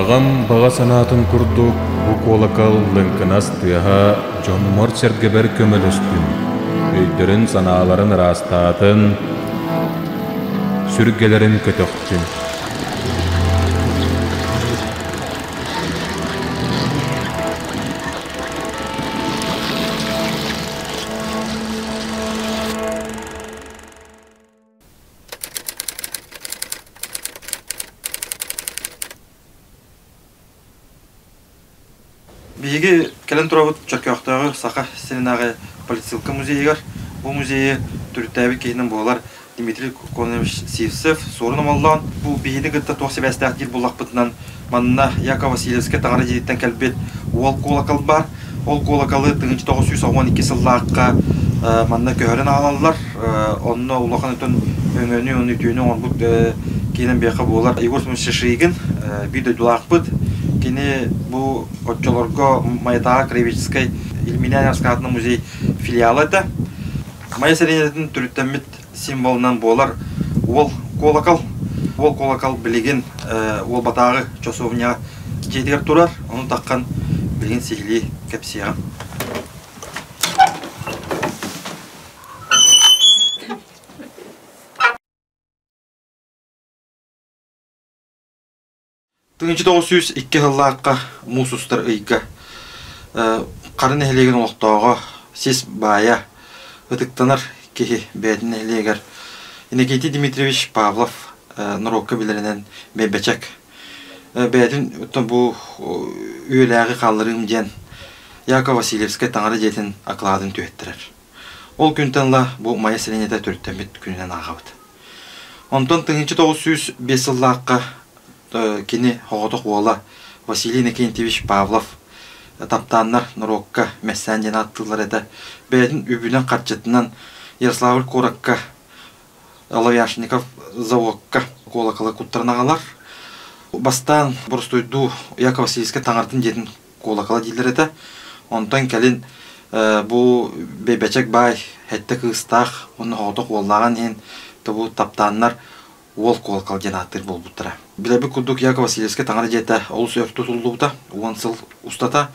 Аҕам баҕа санаатын курдук бу куолакал лыҥкынас тыаһа дьоммор-сэргэбэр көмөлөстүн, өйдөрүн-санааларын ыраастаатын, сүргэлэрин көтөхтүн. Биһиги кэлэн турабыт Чөркөөхтөөҕү Саха сиринээҕи политсыылка музейыгар. Бу музейы төрүттээбит киһинэн буолар Дмитрий Конович Сивцев, Суорун Омоллоон. Бу биһини кытта туох сибээстээх диир буллахпытынан, манна Яков Васильевскай таҥара дьиэтиттэн кэлбит уол куолакал баар. Ол куолакалы 1912 сыллаахха манна көһөрөн аҕалаллар. Онно улахан өтөн өҥөнү, уонна үтүөнү оҥорбут киинэн биэхэ буолар Егор Семенович Шишигин, биир дойдулаахпыт. Кини бу оччолорго Майатааҕы краеведческай Ильменяевскай аатынан музей филиала этэ. Майа сэлиэнньэтин төрүттэммит символунан буолар уол куолакал. Уол куолакал билигин Уолбатааҕы часовня дьиэтигэр турар. Ону таххан билигин сиһилии кэпсиэҕим. 1902 сыллаахха муус устар ыйга Хара нэһилиэгин олохтооҕо сис баайа ытыктанар киһи бэйэтин нэһилиэгэр Иннокентий Дмитриевич Павлов норуокка билэринэн Бэйбэчэк бэйэтин бу үйэлээҕи хаалларыым диэн Яков Васильевскай таҥара дьиэтин акылаатын түһэттэрэр. Ол күнтэн ыла бу Майа сэлиэнньэтэ төрүттэммит күнүнэн ааҕабыт. Онтон 1905 сыллаахха кини соҕотох уола Василий Иннокентьевич Павлов таптааннар норуокка Мэссээн диэн ааттыыллар этэ. Бэйэтин үбүнэн-харчытынан Ярославль куоракка Оловяшников заводка куолакалы куттаран аҕалар. Бастаан боростуойдуу Яков Васильевскай таҥаратын дьиэтин куолакала дииллэр этэ. Онтон кэлин бу Бэйбэчэк баай сэттэ кыыстаах уонна соҕотох уоллааҕын иһин бу таптааннар уол куолакал диэн ааттыыр буолбуттара. Билэбит курдук Яков Васильевскай таҥара дьиэтэ олус өр тутуллубута уон сыл устата.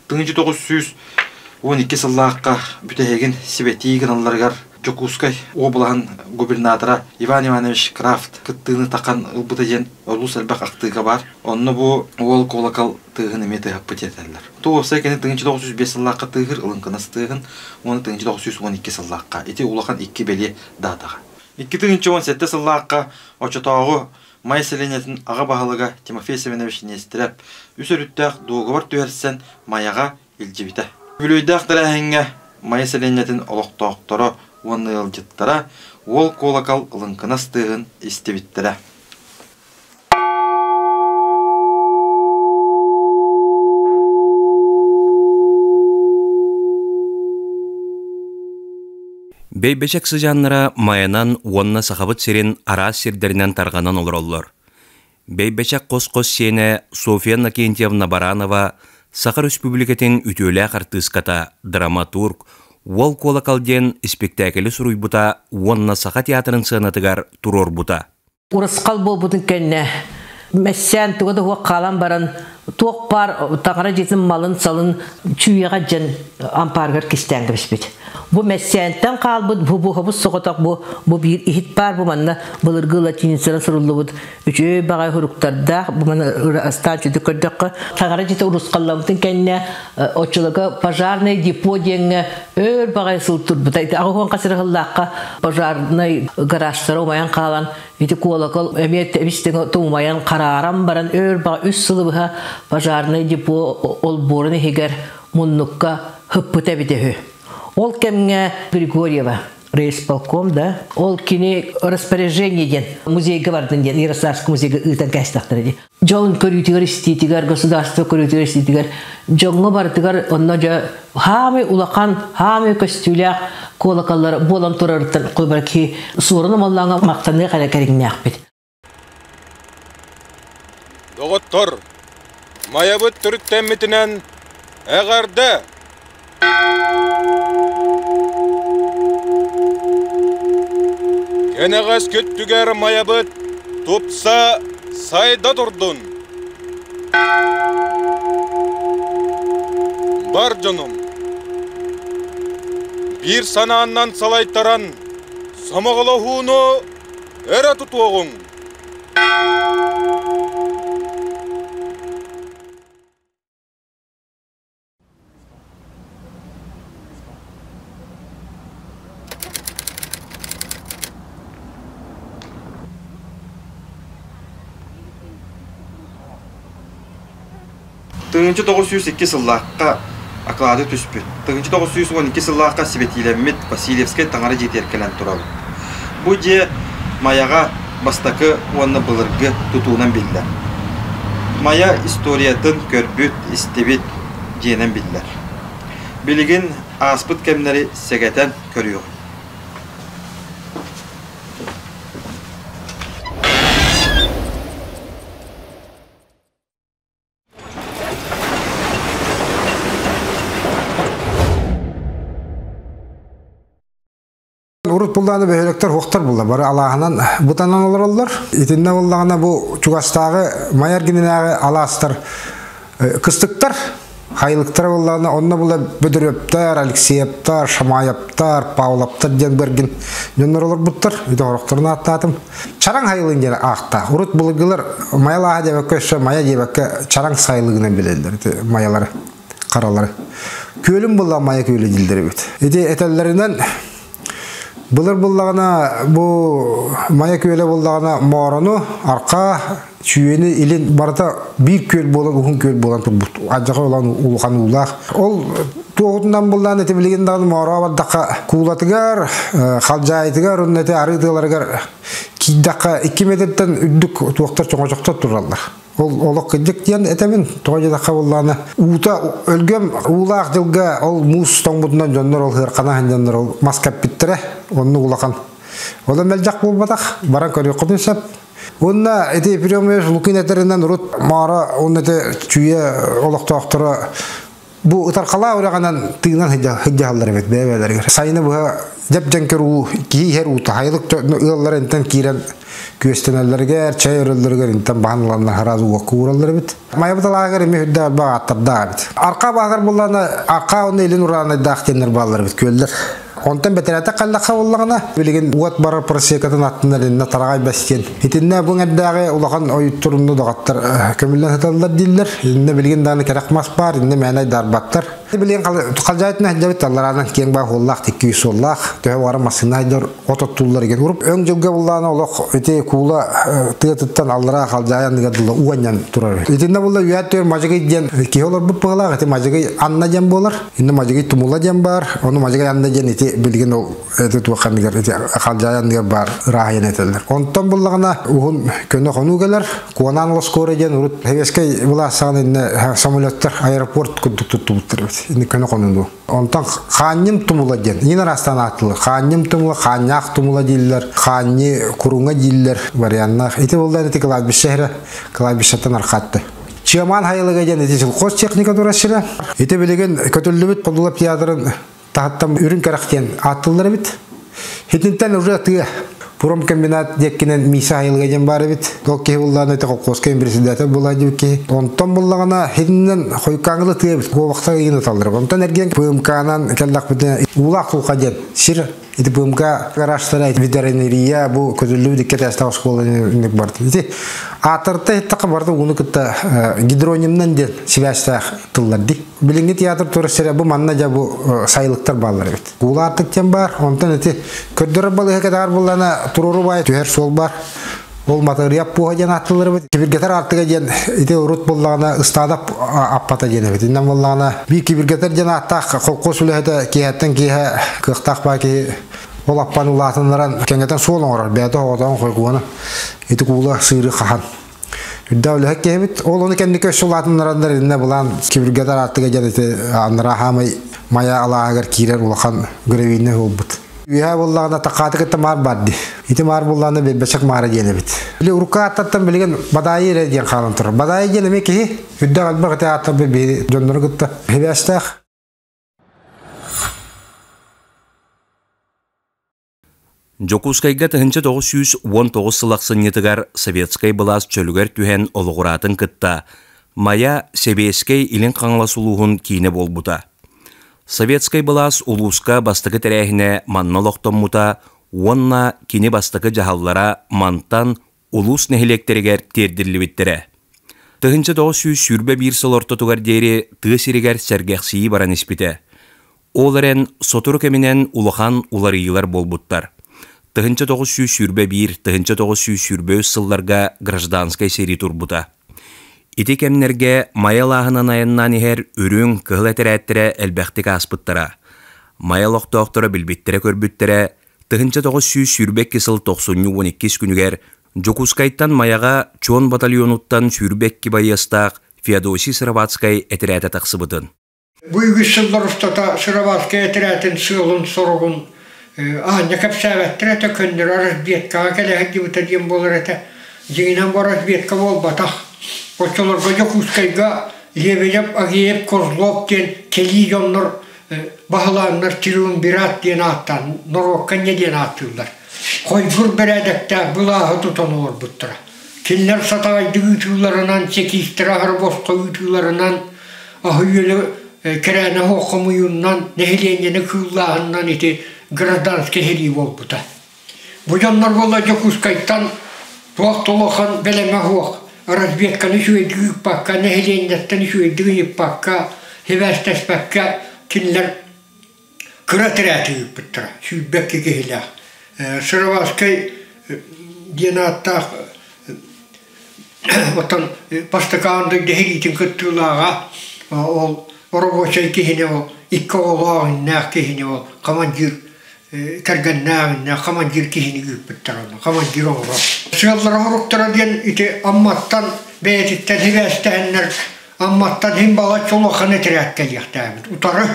1912 сыллаахха бүтэһигин сибэтии гыналларыгар Дьокуускай уобалаһын губернатора Иван Иванович Крафт кыттыыны тахан ылбыта диэн олус элбэх ахтыыга баар. Онно бу уол куолакал тыаһын эмиэ тыаһаппыт этэллэр. Ту уопсай кини 1905 сыллаахха тыаһыр ылыҥкынас тыаһын уонна 1912 сыллаахха ити улахан икки бэлиэ даатаҕа. 2017 сыллаахха оччотооҕу Май сэлиэнньэтин аҕа баһылыга Тимофей Семенович Нестерев үс өрүттээх дуогабар түһэрсэн Майаҕа илдьибитэ. Үбүлүөйдээх тэрээһиҥҥэ Майа сэлиэнньэтин олохтоохторо уонна ыалдьыттара уол куолакал лыҥкынас тыаһын истибиттэрэ. Бэйбэчэк сыдьааннара Майанан уонна Сахабыт сирин араас сирдэринэн тарҕанан олороллор. Бэйбэчэк хос-хос сиэнэ Софья Иннокентьевна Баранова Саха Өрөспүүбүлүкэтин үтүөлээх артыыската, драматург, Уол куолакал диэн испиктээкили суруйбута уонна Саха театрын сыанатыгар туруорбута. Урусхал буолбутун кэннэ мэссээн туга да суох хаалан баран туох баар таҥара дьиэтин малын-салын чүүйэҕэ дьэн ампаарыгар кистээн кэбиспит. Бу мэссээнтэн хаалбыт бу буһабыт соҕотох бу бу биир иһит баар бу манна былыргы латиницанан суруллубут үчүгэй баҕайы суруктардаах бу манна астаан чүтүк көрдөххө таҥара дьиэтэ урусхалламмытын кэннэ оччолорго пожарный депо диэҥҥэ өр баҕайы сыл турбута ити аҕыс хас эрэ сыллаахха пожарнай гаражтара умайан хаалан ити куолакал эмиэ тэбис-тэҥ умайан харааран баран өр баҕа үс сылы быһа пожарный депо олбуорун иһигэр муннукка хыппыта эбитэ үһү. Ол кэмҥэ Григорьева райисполком да ол кини распоряжение диэн музейга бардын диэн Ярославский музейга ыытан кээстэхтэрэ дии. Дьон көрүүтүгэр истиитигэр, государство көрүүтүгэр истиитигэр дьоҥҥо барытыгар онно дьэ хаамый улахан, хаамый көстүүлээх куолакаллар буолан турарыттан холобура киһи суорун омоллооҥҥо махтаныах эрэ кэриҥнээхпит. Доҕоттор, Майабыт төрүттэммитинэн эҕэрдэ! Кэнэҕэс күттүгэр Майабыт тупса сайда турдун! Бар дьонум, биир санааннан салайтаран, сомоҕолоһууну өрө тутуоҕуҥ! Тыһыынча 902 сыллаахха акылааты түспүт, тыһыынча 912 сыллаахха сибэтиилэммит Васильевскай таҥара дьиэтигэр кэлэн турабыт. Бу дьиэ Майаҕа бастакы уонна былыргы тутуунан биллэр. Майа историятын көрбүт, истибит дьиэнэн биллэр. Билигин ааспыт кэмнэри сэгэтэн көрүөҕүҥ. Урут буллааны бөһүөлэктэр хуохтар булла бары алааһынан бытанан олороллор. Итиннэ буллаҕына бу чугастааҕы Майа эргининээҕи алаастар кыстыктар хайылыктара буллаҕына онно була Бөдөрүөптэр, Алексеевтар, Шамаевтар, Павловтар диэн бэргин дьоннор олорбуттар. Ити хорохторун ааттаатым. Чараҥ хайылын диэн аахта. Урут былыргылар Майалааһа диэбэккэ өссө Майа диэбэккэ Чараҥ сайылыгынан билэллэр ити майалары, харалары. Күөлүм булла Майа күөлэ дииллэр эбит. Ити этэллэринэн былыр буллаҕына бу Майа күөлэ буллаҕына Моорону, Арка, Чүйэни илин барыта биир күөл буолан уһун күөл буолан турбут. Адьаҕа улахан улахан уулаах. Ол туоҕутунан буллаан ити билигин даҕаны Моороҕо бардахха куулатыгар, халдьаайытыгар уонна ити арыы тыаларыгар киирдэххэ 2 метртэн үрдүк туохтар чоҥочохтор тураллар. Ол олох кырдьык диэн этэбин. Тоҕо диэтэххэ буоллаҕына уута өлгөм уулаах дьылга ол муус тоҥмутунан дьоннор ол ыархана сылдьаннар ол мас кэппиттэрэ. Оннук улахан. Ол мэлдьэх буолбатах. Баран көрүөххүтүн сөп. Уонна ити Ефремович Лукин этэринэн урут Маара уонна ити Чүүйэ олохтоохторо бу ытархалаа үрэҕинэн тыынан сылдьаллар эбит бэйэ-бэйэлэригэр. Сайыны быһа дьэп-дьэҥкир уу, киһи иһэр уута, хайылык ыаллар интэн киирэн күөстэнэллэригэр, чай өрөллөрүгэр интэн баһан ыланнар араас уокка уураллар эбит. Майабыт алааһыгар эмиэ үрдээх элбэх ааттардаах эбит. Арка бааһыгар буллаана арка уонна илин ураанайдаах диэннэр бааллар эбит күөллэр. Онтон бэтэрээтэ халлахха буоллаҕына, билигин уот барар просекатын аттынан иннэ тараҕай бэстиэн. Итиннэ бу эҥэрдээҕи улахан ойуттурунну доҕоттор көмүллэн сыталлар дииллэр. Иннэ билигин даҕаны кэрэх мас баар, иннэ мээнэ айдаарбаттар. Билигин халдьаайтына сылдьабыт аллараанан киэҥ баа хуоллаах, тикки суоллаах, төһө баҕарар массыына айдар от оттууллар деген. Уруп өҥ дьылга буллаана олох ити куула тыатыттан аллараа халдьаайа анныгар дылы уонньан турар. Итиннэ булла үйэт түөр мадьыгый диэн киһи олорбут быһылаах, ити мадьыгый Анна диэн буолар. Инна мадьыгый тумула диэн баар, ону мадьыгый анна диэн ити билигин ол ити туохханыгар ити халдьаайа анныгар баар ырааһыйан этэллэр. Онтон буллаҕына уһун көнө хонуу кэлэр, Куонаан Лоскуора диэн урут Сэбиэскэй былаас саҕана иннэ самолеттар аэропорт курдук туттубуттар эбит. Инни көнө хонууну. Онтон Хаанньым тумула диэн, иин араастаан ааттылар. Хаанньым тумула, Хаанньаах тумула дииллэр, Хаанньы куруҥа дииллэр варианнаах. Ити буллар ити кладбище эрэ, кладбищеттан архаатты. Чыамаан хайылыга диэн ити сельхоз техника турар сирэ. Ити билигин көтүллүбүт Подулап театрын таһыттан үрүҥ кэрэх диэн ааттыллар эбит. Итинтэн уже тыа промкомбинат диэккинэн Миса айылыга диэн баар эбит. Ол киһи буллаҕына ити колхозка председатель буолаа диэбит киһи. Онтон буллаҕына итиннэн хойуккааҥҥыла тыа эбит. Куобахта ыйын ыталлар. Онтон эргиэн ПМК-нан кэллэхпитинэ Уулаах Кулха диэн сир ити ПМК гаражтара ветеринария бу көтүллүбүт икки этээстээх оскуола инник барда. Ити ааттарта иһиттэххэ барыта ууну кытта гидронимнан диэн сибээстээх тыллар дии. Билиҥҥи театр турар сирэ бу манна дьэ бу сайылыктар бааллар эбит. Уулаартык диэн баар, онтон ити көрдөрөр балыыһа кэтэҕэр буллана туруору баай түһэр суол баар. Ол матырыйап пуоһа диэн ааттыыллар эбит. Кибиргэтэр аартыга диэн ити урут буллаҕына ыстаадап аппата диэн эбит. Иннэн буллаҕына биир кибиргэтэр диэн ааттаах холкуос үлэһитэ киэһэттэн киэһэ кыахтаах баа киһи ол аппан улаатыннаран кэҥэтэн суол оҥорор. Бэйэтэ оҕотоон хойгуона ити куула сыыры хаһан. Үрдээх үлэһит киһибит. Ол ону кэнники өссө улаатыннараннар иннэ былаан кибиргэтэр ааттыга диэн ити анараа хаамай Майа алааһыгар киирэр улахан гравийнай буолбут. Үөһэ буоллаҕына такааты кытта маар баар дии. Ити маар буоллаҕына Бэрбэчэк маара диэн эбит. Били урукку ааттартан билигин Бадаайы эрэ диэн хаалан турар. Бадаайы диэн эмиэ киһи үрдээх элбэх ити ааттар биһиги дьоннору кытта сибээстээх. Дьокуускайга 1919 сыл ахсынньытыгар советскай былаас чөлүгэр түһэн олоҕураатын кытта, Майа Сэбиэскэй Илин Хаҥалас улууһун киинэ буолбута. Советскай былаас улууска бастакы тэрээһинэ манна олохтоммута уонна кини бастакы дьаһаллара мантан улуус нэһилиэктэригэр тиэрдиллибиттэрэ. 1921 сыл ортотугар диэри тыа сиригэр сэргэхсийии баран испитэ. Ол эрэн сотору кэминэн улахан уларыйыылар буолбуттар. 1921-1923 сылларга гражданскай сэрии турбута. Ити кэмнэргэ Майа алааһынан айаннаан иһэр үрүҥ, кыһыл этэрээттэрэ элбэхтик ааспыттара. Майа олохтоохторо билбиттэрэ-көрбүттэрэ 1922 сыл тохсунньу 12 күнүгэр Дьокуускайтан Майаҕа Чуон батальонуттан 22 байыастаах Феодосий Сыроватскай этэрээтэ тахсыбытын. Бу үгүс сыллар устата Сыроватскай этэрээтин сыалын-соругун аанньа кэпсээбэттэр этэ, көннөрү разведкаҕа кэлэ сылдьыбыта диэн буолар этэ. Дьиҥинэн бу разведка буолбатах. Оччолорго Дьокуускайга Лебедев, Агеев, Козлов диэн кэлии дьоннор баһылааннар триумвират диэн ааттаан, норуокка инньэ диэн ааттыыллар. Хойгур бэрээдэктээх былааһы тутан олорбуттара. Кинилэр сатаҕайдык ыытыыларынан, чекистэр аһары босхо ыытыыларынан, аһы-үөлү кэрээнэ суох хомуйуунан, нэһилиэнньэни кыыллааһынынан ити гражданскай сэрии буолбута. Бу дьоннор буолла Дьокуускайтан туох да улахан бэлэмэ суох, разведканы үчүгэйдик ыыппакка, нэһилиэнньэттэн үчүгэйдик ыйыппакка, сибээстэспэккэ кинилэр кыра тэрээти ыыппыттара, 22 киһилээх. Сыроватскай диэн ааттаах оттон бастакы дойду сэриитин кыттыылааҕа ол оробуочай киһини ол икки оҕолоох иннээх киһини ол командир кэргэннээх иннээх командир киһини ыыппыттар ону командир оҕолор сыаллара соруктара диэн ити Амматтан бэйэтиттэн сибээстэһэннэр Амматтан иһин балачча улахан этэрээт кэлиэхтээбит утары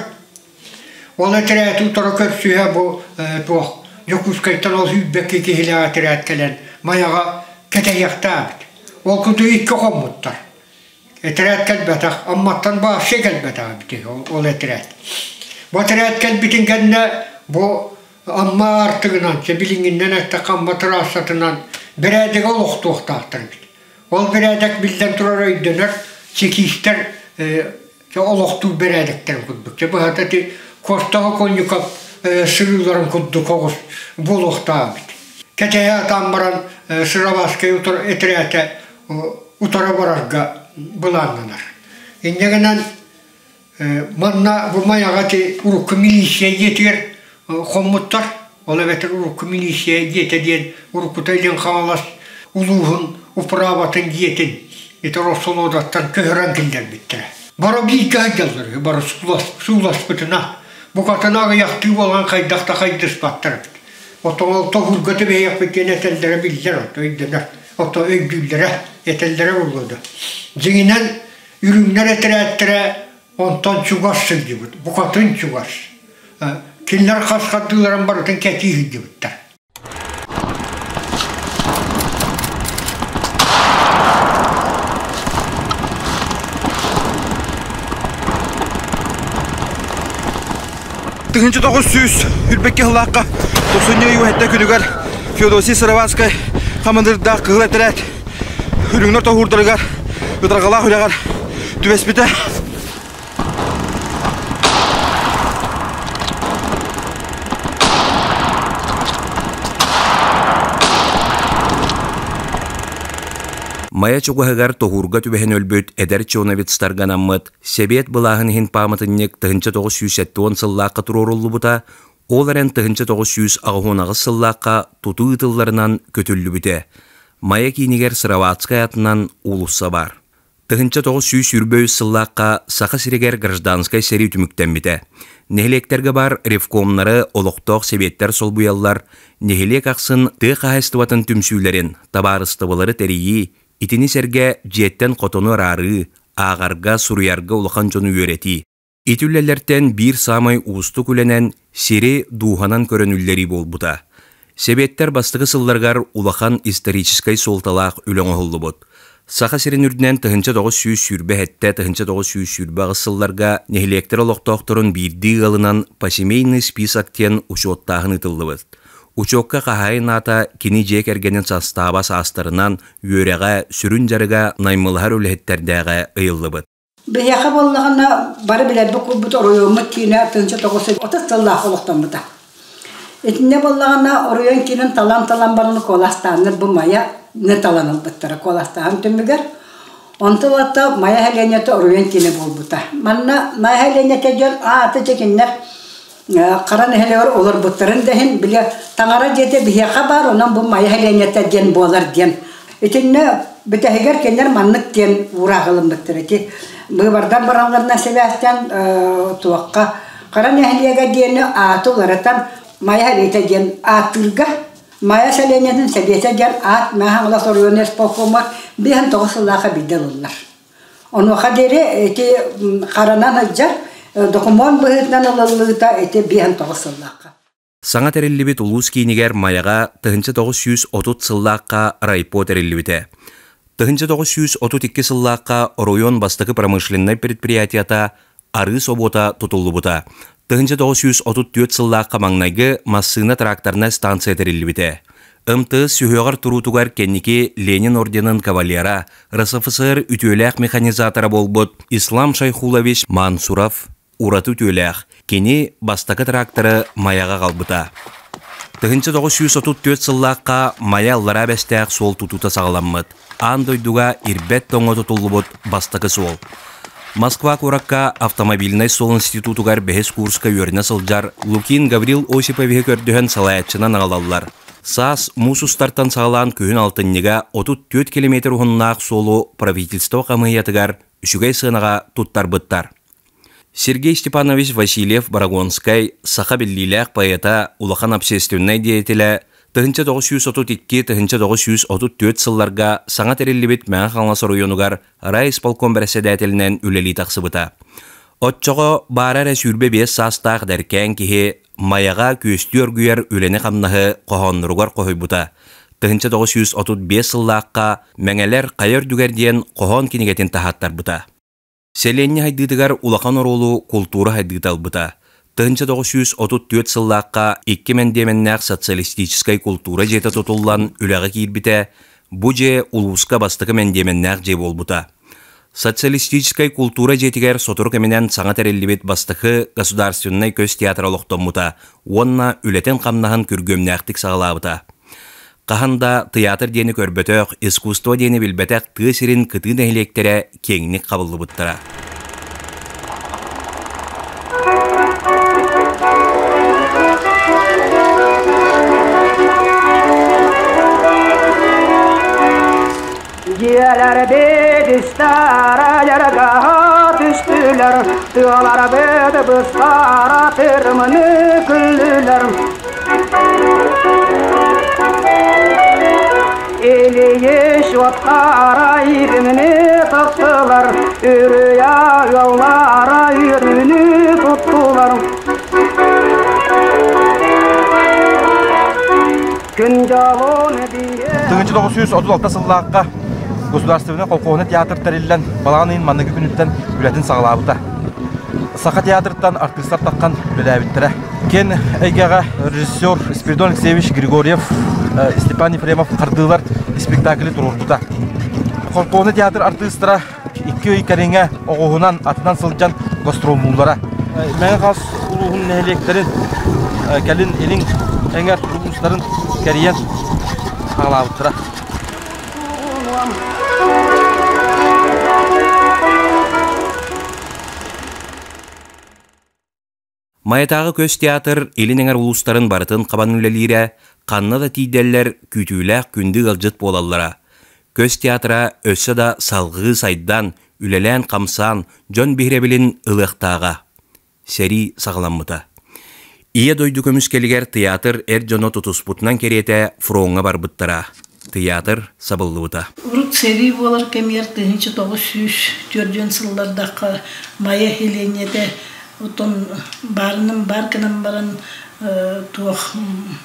Ол этэрээти утары көрсүһэ бу туох Дьокуускайтан ол сүүрбэккэ киһилээх этэрээт кэлэн Майаҕа кэтэһиэхтээбит. Ол куту икки хоммуттар. Этэрээт кэлбэтэх, Амматтан вообще кэлбэтэх эбит ол этэрээт. Бу этэрээт кэлбитин кэннэ бу Амма аартыгынан, чэ билиҥҥиннэн эттэххэ Амма трассатынан бэрээдэги олохтуохтаахтар эбит. Ол бэрээдэк биллэн турар өйдөнөр, чекистэр Чэ олохтуур бэрээдэктэрин курдук. Чэ быһата ити Костаҕа Конюков сырыыларын курдук оҕус буолуохтаах эбит. Кэтэһэ атаан баран Сыроватскай этэрээтэ утара барарга былааннанар. Инньэ гынан манна бу Майаҕа ити урукку милиция дьиэтигэр хоммуттар. Ол эбэтэр урукку милиция дьиэтэ диэн уруккута Илин Хаҥалас улууһун управатын дьиэтин ити Россолодаттан көһөрөн киллэрбиттэрэ. Бары бииргэ сылдьаллар үһү, бары сууласпытына. Букатын аҕыйахтыы буолан хайдах да хайдыспаттар эбит. Оттон ол тоһуурга түбэһиэхпит диэн этэллэрэ биллэр, ото өйдөнөр, ото өйдүүллэрэ, этэллэрэ буолуо да. Дьиҥинэн, үрүҥнэр этэрээттэрэ онтон чугас сылдьыбыт, букатын чугас. Кинилэр хас хардыыларын барытын кэтии сылдьыбыттар. Тыһыынча тоҕус сүүс үрбэкки сыллаахха тохсунньу ый уһэтте күнүгэр Феодосий Сыроватскай хамандыырдаах кыһыл этэрээт үрүҥнэр тоһуурдарыгар ытарҕалаах үрэҕэр түбэспитэ. Майа чугаһыгар тоһуурга түбэһэн өлбүт эдэр чоновецтарга анаммыт Сэбиэт былааһын иһин пааматынньык 1970 сыллаахха туруоруллубута, ол эрэн 1988 сыллаахха тутуу ыытылларынан көтүллүбүтэ. Майа киинигэр Сыроватскай атынан уулусса баар. 1923 сыллаахха Саха сиригэр гражданскай сэрии түмүктэммитэ. Нэһилиэктэргэ баар ревкомнары олохтоох сэбиэттэр солбуйаллар, нэһилиэк ахсын тыа хаһаайыстыбатын түмсүүлэрин, табаарыстыбалары тэрийии, итини сэргэ дьиэттэн хотону араарыы, ааҕарга, суруйарга улахан дьону үөрэтии. Ити үлэлэртэн биир саамай уустук үлэнэн сири дууһанан көрөн үллэрии буолбута. Сэбиэттэр бастакы сылларыгар улахан историческай суолталаах үлэ оҥоһуллубут. Саха сирин үрдүнэн 1927-1928 сылларга нэһилиэктэр олохтоохторун биирдии ыалынан посемейный список диэн учуоттааһын ыытыллыбыт. Учуокка хаһаайын аата кини дьиэ кэргэнин састааба саастарынан, үөрэҕэ, сүрүн дьарыга наймылаһар үлэһиттэрдээҕэ ыйыллыбыт. Биһиэхэ буоллаҕына бары билэрбит курдук оройуоммут киинэ 1930 сыллаах олохтоммута. Итиннэ буоллаҕына оройуон киинин талан-талан баран куоластааннар бу Майаны талан ылбыттара куоластааһын түмүгэр. Онтон ылата Майа сэлиэнньэтэ оройуон киинэ буолбута. Манна Майа сэлиэнньэтэ диэн аата дьэ кинилэр хара нэһилиэгэр олорбуттарын да иһин били таҥара дьиэтэ биһиэхэ баар, онон бу Майа сэлиэнньэтэ диэн буолар диэн. Итиннэ бүтэһигэр кинилэр маннык диэн уураах ылыммыттар ити быыбардар баралларынан сибээстээн туохха Хара нэһилиэгэ диэни ааты уларытан Майа сэлиэтэ диэн ааттыырга Майа сэлиэнньэтин сэбиэтэ диэн аат Мэҥэ Хаҥалас оройуонун исполкомугар 59 сыллаахха биирдэ ылыллар. Онуоха диэри ити харанан сылдьар докумуон быһыытынан ылыллыыта ити 59 сыллаахха. Саҥа тэриллибит улуус киинигэр Майаҕа 1930 сыллаахха райпо тэриллибитэ. 1932 сыллаахха оройуон бастакы промышленнай предприятиета арыы собуота тутуллубута. 1934 сыллаахха маҥнайгы массыына-тракторнай станция тэриллибитэ. МТС сүһүөҕэр туруутугар кэнники Ленин орденын кавалера, РСФСР үтүөлээх механизатора буолбут Ислам Шайхулович Мансуров ураты үтүөлээх, кини бастакы тракторы Майаҕа аҕалбыта. 1934 сыллаахха Майа Аллараа Бэстээх суол тутуута саҕаламмыт. Аан дойдуга ирбэт тоҥо тутуллубут бастакы суол. Москва куоракка автомобильнай суол институтугар бэһис курска үөрэнэ сылдьар Лукин Гаврил Осиповиһы көрдөһөн салайааччынан аҕалаллар. Саас муус устартан саҕалаан күһүн алтынньыга 34 километр уһуннаах суолу правительство хамыыһыйатыгар үчүгэй сыанаҕа туттарбыттар. Сергей Степанович Васильев-Борогонскай саха биллиилээх поэта, улахан общественнай деятелэ, 1932-1934 сылларга саҥа тэриллибит Мэҥэ Хаҥалас оройуонугар райисполком бэрэссэдээтэлинэн үлэлии тахсыбыта. Оччоҕо баара эрэ 25 саастаах эдэркээн киһи Майаҕа күөстүү оргуйар үлэни-хамнаһы хоһоонноругар хоһуйбута. 1935 сыллаахха Мэҥэлэр хайа үрдүгэр диэн хоһоон кинигэтин таһааттарбыта. Сэлиэнньэ сайдыытыгар улахан оруолу култуура сайдыыта ылбыта. 1934 сыллаахха икки мэндиэмэннээх социалистическай култуура дьиэтэ тутуллан үлэҕэ киирбитэ, бу дьиэ улууска бастакы мэндиэмэннээх дьиэ буолбута. Социалистическай култуура дьиэтигэр сотору кэминэн саҥа тэриллибит бастакы государственнай көс театра олохтоммута уонна үлэтин-хамнаһын күргүөмнээхтик саҕалаабыта. Хаһан да тыйаатыр диэни көрбөтөх, искусство диэни билбэтэх тыа сирин кытыы нэһилиэктэрэ киэҥник хабыллыбыттара. Дьиэлэрбит истара ярга түстүлэр, тыаларбыт быстара тырманы күллүлэр. Илийиш отқара ирмini тыктылар, үрүя ыаллара үрүнү туттулар. Күн дьолун 1936 сыллаахха Государственный колхозный театр тэриллэн балаҕан ыйын манныгы күнүттэн үлэтин саҕалаабыта. Саха театрыттан артыыстар таххан үлэлээбиттэрэ. Киэн эйгэҕэ режиссер Спиридон Алексеевич Григорьев, Степан Ефремов хардыылар спектакли туруорбута. Холкуону театр артыыстара икки ый кэриҥэ оҕуһунан, атынан сылдьан гастроллууллара. Мэҥэ Хаҥалас улууһун нэһилиэктэрин кэлин илин эҥэр улуустарын кэрийэн саҕалаабыттара. Майатааҕы көс театр Илин эҥэр улуустарын барытын хабан үлэлиирэ, ханна да тиийдэллэр күүтүүлээх күндү ыалдьыт буолаллара. Көс театра өссө да салҕыы сайдан, үлэлээн-хамсаан, дьон биһирэбилин ылыахтааҕа. Сэрии саҕаламмыта. Ийэ дойду көмүскэлигэр тыйаатыр эр дьоно тутуспутунан кэриэтэ фроҥҥа барбыттара. Тыйаатыр сабыллыбыта. Урут сэрии буолар кэмигэр 1944 сыллардахха Майа нэһилиэнньэтэ оттон баарынан баар гынан баран туох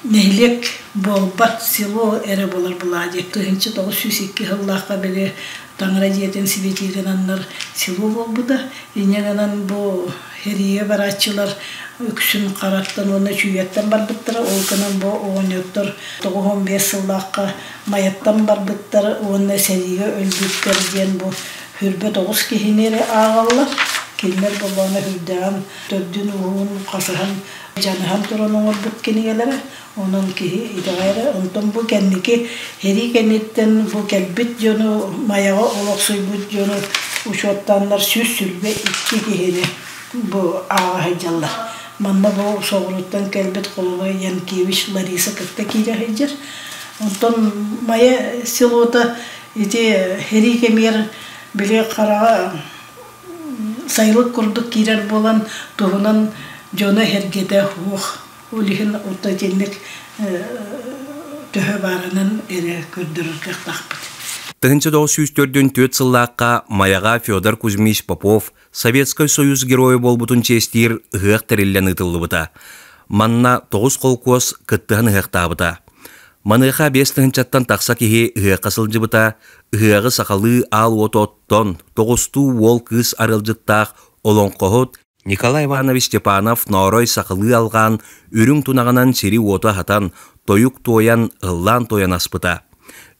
нэһилиэк буолбат село эрэ буолар былаа дии. 1902 сыллаахха били Таҥара дьиэтин сибэтии гынаннар село буолбута. Инньэ гынан бу сэриигэ барааччылар үксүн Хараттан уонна Чүүйэттэн барбыттара. Ол гынан бу оҕонньоттор 95 сыллаахха Майаттан барбыттар уонна сэриигэ өлбүттэр диэн бу хүрбэ тоҕус киһини эрэ ааҕаллар. Кинилэр боллоҕуна сүрдээҕин төрдүн-ууһун хасыһан, дьаныһан туран оҥорбут кинигэлэрэ. Онон киһи итэҕэйэрэ. Онтон бу кэнники сэрии кэнниттэн бу кэлбит дьону, Майаҕа олохсуйбут дьону учуоттааннар 122 киһини бу ааҕа сылдьаллар. Манна бу соҕурууттан кэлбит холобура Янкевич Лариса кытта киирэ сылдьар. Онтон Майа селота ити сэрии кэмигэр били хараҕа сайылык курдук киирэр буолан туһунан дьоно эһэргэтэ суох. Ол иһин орто итинник төһө баарынан эрэ көрдөрөр кыахтаахпыт. 1944 сыллаахха Майаҕа Федор Кузьмич Попов Советскай Союз Геройа буолбутун чиэстиир ыһыах тэриллэн ыытыллыбыта. Манна тоҕус холкуос кыттыһан ыһыахтаабыта. Маныаха биэс тыһыынчаттан тахса киһи ыһыахха сылдьыбыта, ыһыаҕы сахалыы аал уоту оттон, тоҕустуу уол-кыыс арыалдьыттаах олоҥхоһут Николай Иванович Степанов Ноорой сахалыы алҕаан, үрүҥ тунаҕынан сири-уоту аһатан, тойук туойан, ыллаан туойан аспыта.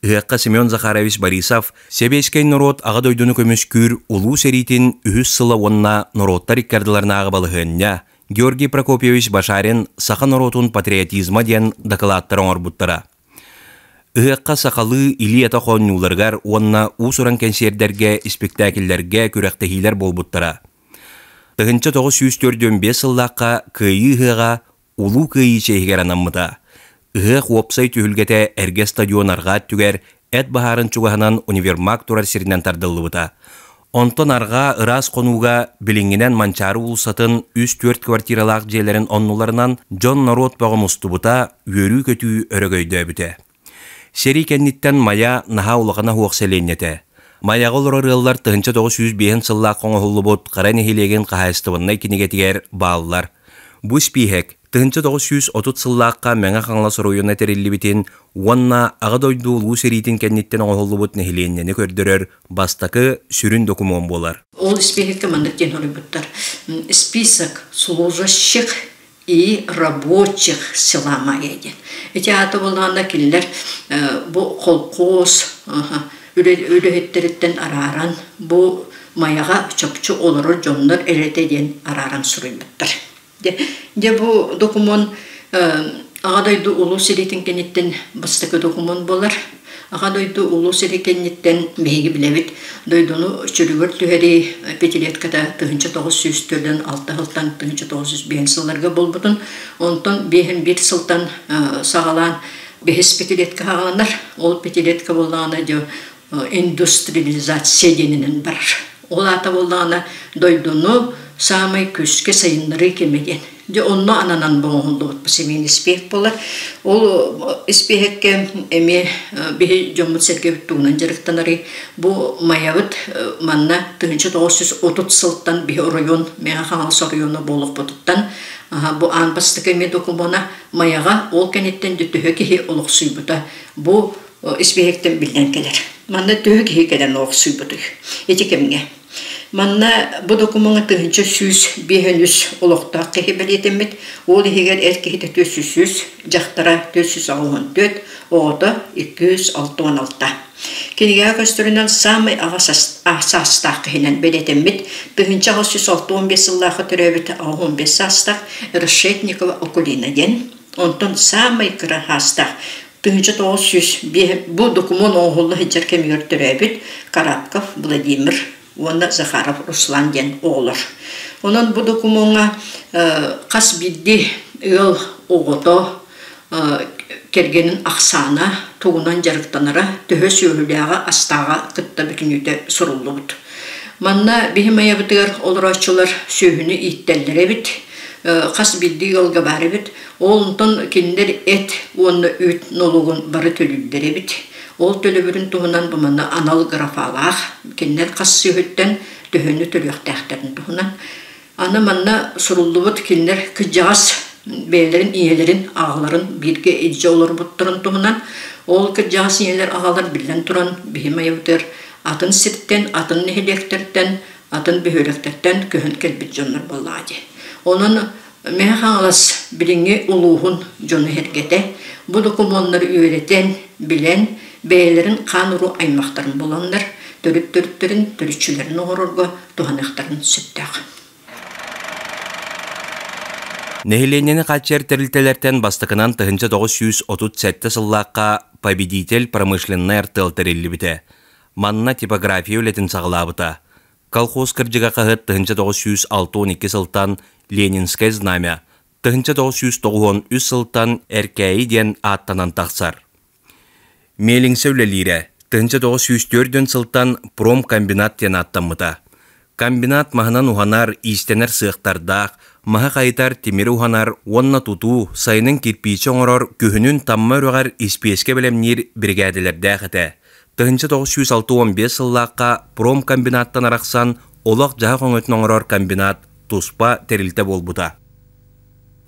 Ыһыахха Семен Захарович Борисов Сэбиэскэй норуот Аҕа дойдуну көмүскүүр Улуу сэриитин үһүс сыла уонна норуоттар икки ардыларынааҕы балаһыанньа, Георгий Прокопьевич Башарин Саха норуотун патриотизма диэн дакылааттар оҥорбуттара. Ыһыахха сахалыы илии-атах оонньууларыгар уонна уус-уран кэнсиэрдэргэ, испиктээкиллэргэ күрэхтэһиилэр буолбуттара. 1945 сыллаахха Кыайыы ыһыаҕа Улуу Кыайыы чиэһигэр анаммыта. Ыһыах уопсай түһүлгэтэ эргэ стадион арҕаа өттүгэр эт баһаарын чугаһынан универмаг турар сиринэн тардыллыбыта. Онтон арҕаа ыраас хонууга билиҥҥинэн Манчаары уулуссатын үс-түөрт квартиралаах дьиэлэрин оннуларынан дьон-норуот бөҕө мустубута, үөрүү-көтүү өрөгөйдөөбүтэ. Сэрии кэнниттэн Майа наһаа улахана суох сэлиэнньэтэ. Майаҕа олорор ыаллар 1905 сыллаах оҥоһуллубут Хара нэһилиэгин хаһаайыстыбаннай кинигэтигэр бааллар. Бу испииһэк 1930 сыллаахха Мэҥэ Хаҥалас оройуона тэриллибитин уонна Аҕа дойду Улуу сэриитин кэнниттэн оҥоһуллубут нэһилиэнньэни көрдөрөр бастакы сүрүн докумуон буолар. Ол испииһэккэ маннык диэн хоруйбуттар. Список служащих и рабочих села Майя диэн. Ити аата буоллаҕына кинилэр бу холкуос үлэһиттэриттэн арааран бу Майаҕа чопчу олорор дьоннор эрэтэ диэн арааран суруйбуттар. Дьэ бу докумуон Аҕа дойду Улуу сэриитин кэнниттэн бастакы докумуон буолар. Аҕа дойду Улуу сэрии кэнниттэн биһиги билэбит дойдуну чөлүгэр түһэрии пятилетката 1946 сылтан 1905 сылларга буолбутун, онтон биэһин биир сылтан саҕалаан бэһис пятилетка саҕаланар. Ол пятилетка буоллаҕына дьэ индустриализация диэнинэн барар. Ол аата буоллаҕына дойдуну саамай күүскэ сайыннарыы кэмэ диэн. Дьэ онно ананан оҥоһуллубут бу семейный испиэһэк буолар. Ол испиэһэккэ эмиэ биһи дьоммут-сэргэбит тугунан дьарыктанарый? Бу Майабыт манна 1930 сылтан биһи оройуон, Мэҥэ Хаҥалас оройуона буолуохпутуттан бу аан бастакы эмиэ докумуона Майаҕа ол кэнниттэн дьэ төһө киһи олохсуйбута бу испиэһэктэн биллэн кэлэр. Манна төһө киһи кэлэн олохсуйбутуй ити кэмҥэ? Манна бу докумуоҥҥа 1153 олохтоох киһи бэлиэтэммит, ол иһигэр эр киһитэ 403, дьахтара 484, оҕото 266. Кинигэҕэ көстөрүнэн саамай аҕа саастаах киһинэн бэлиэтэммит 1865 сыллаахха төрөөбүт 85 саастаах Решетникова Акулина диэн. Онтон саамай кыра саастаах 1905 бу докумуон оҥоһулла сылдьар кэмигэр төрөөбүт Карабков Владимир уонна Захаров Руслан диэн оҕолор. Онон бу докумуоҥҥа хас биирдии ыал оҕото кэргэнин ахсаана, тугунан дьарыктанара, төһө сүөһүлээҕэ, астааҕа кытта бүтүннүүтэ суруллубут. Манна биһи Майабытыгар олорооччулар сүөһүнү ииттэллэр эбит, хас биирдии ыалга баар эбит. Ол онтон кинилэр эт уонна үүт нолугун бары төлүүллэр эбит. Ол төлөбүрүн туһунан бу манна анал графалаах, кинилэр хас сүөһүттэн төһөнү төлүөхтээхтэрин туһунан. Аны манна суруллубут кинилэр кырдьаҕас бэйэлэрин ийэлэрин, аҕаларын бииргэ илдьэ олорбуттарын туһунан. Ол кырдьаҕас ийэлэр, аҕалар биллэн туран биһи майабытыгар Атын сиртэн, атын нэһилиэктэртэн, атын бөһүөлэктэртэн көһөн кэлбит дьоннор буоллаҕа дии. Онон Мэҥэ Хаҥалас билиҥҥи улууһун дьоно-сэргэтэ бу докумуоннары үөрэтэн, билэн, бэйэлэрин хаан-уруу аймахтарын буланнар, төрүт-төрүттэрин төрүччүлэрин оҥорорго туһаныахтарын сөптөөх. Нэһилиэнньэни хааччыйар тэрилтэлэртэн бастакынан 1937 сыллаахха «Победитель» промышленнай артыал тэриллибитэ. Манна типография үлэтин саҕалаабыта. Колхоз кырдьыга хаһыат 1962 сылтан «Ленинское знамя», 1993 сылтан «Эркээйи» диэн ааттанан тахсар. Миэлиҥсэ үлэлиирэ, 1904 сылтан промкомбинат диэн ааттаммыта. Комбинат маһынан уһанар, иистэнэр сыахтардаах, маһы хайытар, тимири уһанар уонна тутуу, сайынын кирпииччэ оҥорор, күһүнүн Тамма үрэҕэр испиэскэ бэлэмниир биригээдэлэрдээх этэ. 1965 сыллаахха промкомбинаттан арахсан, олох-дьаһах өҥөтүн оҥорор комбинат туспа тэрилтэ буолбута.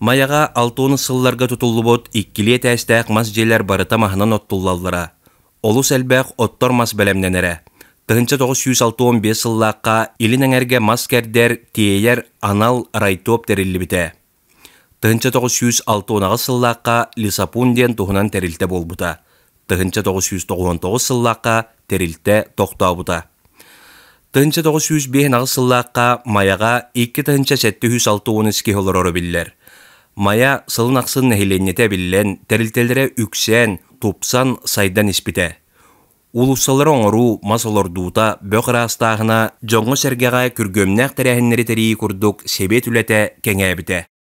Майаҕа 60 сылларга тутуллубут иккилии этээстээх мас дьиэлэр барыта маһынан оттуллаллара. Олус элбэх оттор мас бэлэмнэнэрэ. 1965 сыллаахха Илин Эҥэргэ мас кэрдэр, тиэйэр анал райтоп тэриллибитэ. 1968 сыллаахха Лисапун диэн туһунан тэрилтэ буолбута. 1999 сыллаахха тэрилтэ тохтообута. 1958 сыллаахха Майаҕа 2763 киһи олороро биллэр. Майа сылын ахсын нэһилиэнньэтэ эбиллэн, тэрилтэлэрэ үксээн, тупсан, сайдан испитэ. Уулуссалары оҥоруу, мас олордуута, бөх ыраастааһына, дьоҥҥо-сэргэҕэ күргүөмнээх тэрээһиннэри тэрийии курдук сэбиэт үлэтэ кэҥээбитэ.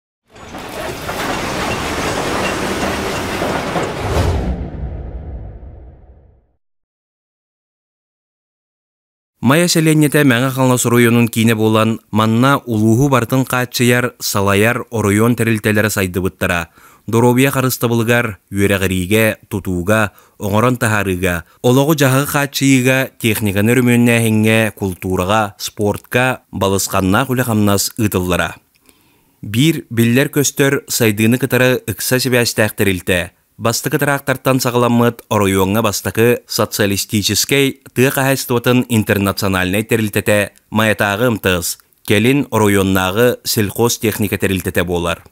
Майа сэлиэнньэтэ Мэҥэ Хаҥалас оройуонун киинэ буолан, манна улууһу барытын хааччыйар, салайар оройуон тэрилтэлэрэ сайдыбыттара. Доруобуйа харыстабылыгар, үөрэҕириигэ, тутууга, оҥорон таһаарыыга, олоҕу-дьаһаҕы хааччыйыыга, техниканы өрөмүөннээһиҥҥэ, култуураҕа, спортка балысханнаах үлэ-хамнас ыытыллара. Биир биллэр-көстөр сайдыыны кытары ыкса сибээстээх тэрилтэ Бастакы трактортан саҕаламмыт оройуоҥҥа бастакы социалистическай тыа хаһаайыстыбатын интернациональнай тэрилтэтэ Майатааҕы МТС, кэлин оройуоннааҕы сельхозтехника тэрилтэтэ буолар.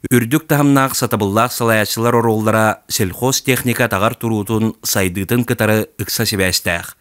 Үрдүк таһымнаах сатабыллаах салайааччылар оруоллара сельхозтехника атаҕар туруутун сайдыытын кытары ыкса сибээстээх.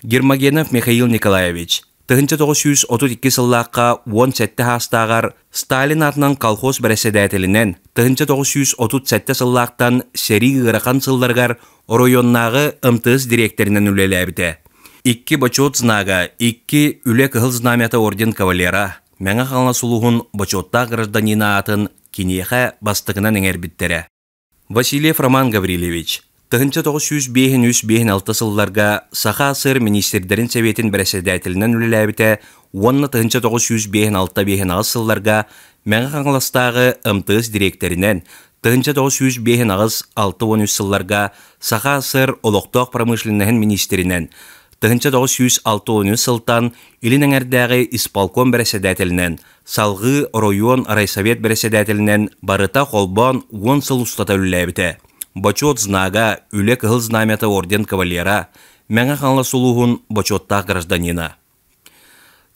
Гермогенов Михаил Николаевич, 1932 сыллаахха 17 саастааҕар Сталин аатынан колхоз бэрэссэдээтэлинэн 1937 сыллаахтан сэрии ыарахан сылларыгар оройуоннааҕы МТС дириэктэринэн үлэлээбитэ. Икки бочуот знага, икки Үлэ Кыһыл Знамята орден кавалера, Мэҥэ Хаҥалас улууһун бочуоттаах гражданина аатын киниэхэ бастакынан иҥэрбиттэрэ. Васильев Роман Гаврильевич, 1953-56 сылларга Саха АССР Миниистирдэрин Сэбиэтин бэрэссэдээтэлинэн үлэлээбитэ уонна 1956-56 сылларга Мэҥэ Хаҥаластааҕы МТС дириэктэринэн, 1958-63 сылларга Саха АССР олохтоох промышленноһын миниистиринэн, 1963 сылтан Илин Эҥэрдээҕи исполком бэрэссэдээтэлинэн Салҕыы оройуон райсовет бэрэссэдээтэлинэн барыта холбоон 10 сыл устата үлэлээбитэ. Бочуот знага, Үлэ Кыһыл Знамята орден кавалера, Мэҥэ Хаҥалас улууһун бочуоттаах гражданина.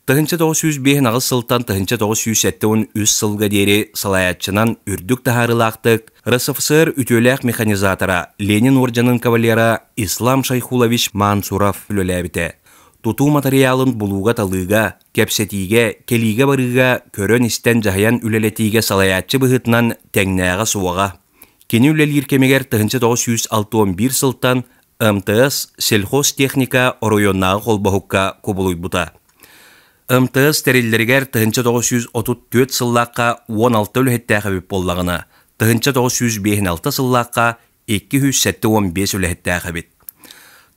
1958 сылтан 1973 сылга диэри салайааччынан үрдүк таһаарыылаахтык РСФСР үтүөлээх механизатора Ленин уордьанын кавалера Ислам Шайхулович Мансуров үлэлээбитэ. Тутуу матырыйаалын булууга-талыыга, кэпсэтиигэ, кэлиигэ-барыыга, көрөн-истэн дьаһайан үлэлэтиигэ салайааччы быһыытынан тэҥнээҕэ суоҕа. Кини үлэлиир кэмигэр 1961 сылтан МТС сельхозтехника оройуоннааҕы холбоһукка кубулуйбута. МТС тэриллэригэр 1934 сыллаахха 16 үлэһиттээх эбит буоллаҕына, 1956 сыллаахха 275 үлэһиттээх эбит.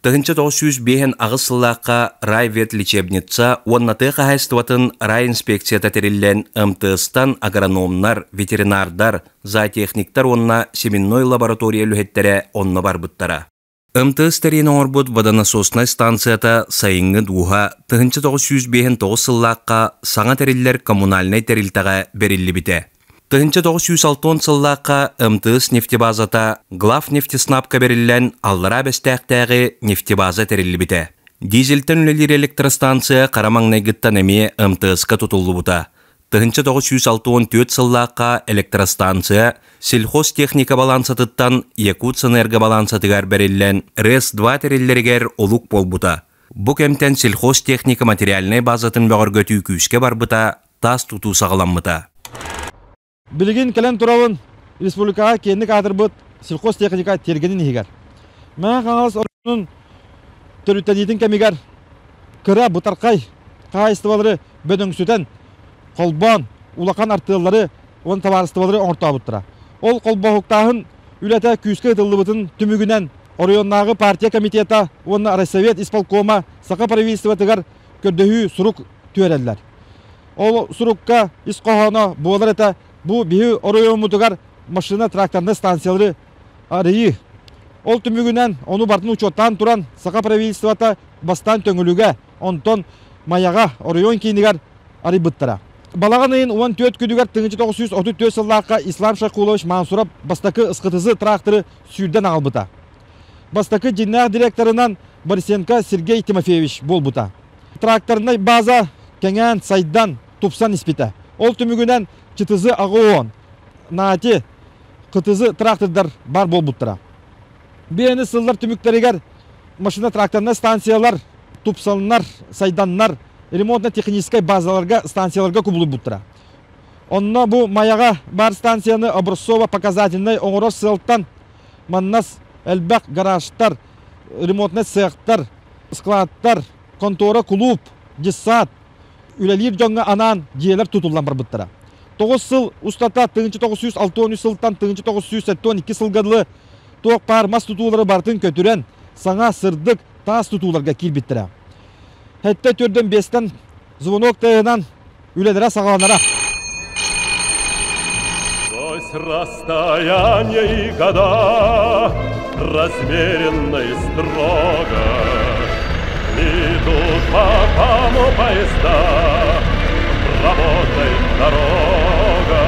1958 сыллаахха райветлечебница уонна тыа хаһаайыстыбатын райинспекцията тэриллэн МТС-тан агрономнар, ветеринардар, зоотехниктар уонна семенной лаборатория үлэһиттэрэ онно барбыттара. МТС тэрийэн оҥорбут водонасоснай станцията сайыҥҥы дууһа 1959 сыллаахха саҥа тэриллэр коммунальнай тэрилтэҕэ бэриллибитэ. 1960 сыллаахха МТС нефтебазата Главнефтеснабка бэриллэн Аллараа Бэстээхтээҕи нефтебаза тэриллибитэ. Дизельтэн үлэлиир электростанция хара маҥнайгыттан эмиэ МТС-ка тутуллубута. 1964 сыллаахха электростанция сельхозтехника балансатыттан Якутсэнерго балансатыгар бэриллэн РЭС-2 тэриллэригэр олук буолбута. Бу кэмтэн сельхозтехника материальнай базатын бөҕөргөтүү күүскэ барбыта, таас тутуу саҕаламмыта. Билигин кэлэн турабын республикаҕа киэҥник аатырбыт сельхозтехника тиэргэнин иһигэр. Мэҥэ Хаҥалас оройуонун төрүттэниитин кэмигэр кыра бытархай хаһаайыстыбалары бөдөҥсүтэн, холбоон, улахан артыаллары уонна табаарыстыбалары оҥортообуттара. Ол холбоһуктааһын үлэтэ күүскэ ыытыллыбытын түмүгүнэн оройуоннааҕы партия комитета уонна райсовет исполкома саха правительствотыгар көрдөһүү сурук түөрэллэр. Ол сурукка ис хоһооно буолар этэ бу биһи оройуоммутугар машина тракторнай станциялары арыйыы. Ол түмүгүнэн ону барытын учуоттаан туран саха правительствота бастаан Төҥүлүгэ, онтон Майаҕа оройуон киинигэр арыйбыттара. Балаҕан ыйын 14 күнүгэр 1934 сыллаахха Ислам Шайхулович Мансуров бастакы ысхытызы тракторы сүүрдэн аҕалбыта. Бастакы дьиннээх директорынан Борисенко Сергей Тимофеевич буолбута. Тракторнай база кэҥээн, сайдан, тупсан испитэ. Ол түмүгүнэн Чытызы аҕа Нати, Кытызы трактордар бар буолбуттара. Биэни сыллар түмүктэригэр машина-тракторнай станциялар тупсаннар, сайданнар, ремонтно-техническай базаларга, станцияларга кубулуйбуттара. Онно бу Майаҕа баар станцияны образцово-показательнай оҥорор сыалтан маннас элбэх гаражтар, ремонтнай цехтар, складтар, контора, кулууп, дьыссаат, үлэлиир дьоҥҥо анаан дьиэлэр тутуллан барбыттара. 9 сыл устата 1963 сылтан 1972 сылга дылы туох баар мас тутуулары барытын көтүрэн, саҥа сырдык таас тутууларга киирбиттэрэ. Хэттэ төрдөн биэстэн звонок тыаһынан үлэлэрэ саҕаланара. Сквозь расстояние и года размеренно и строго Идут по тому поезда, работает дорога.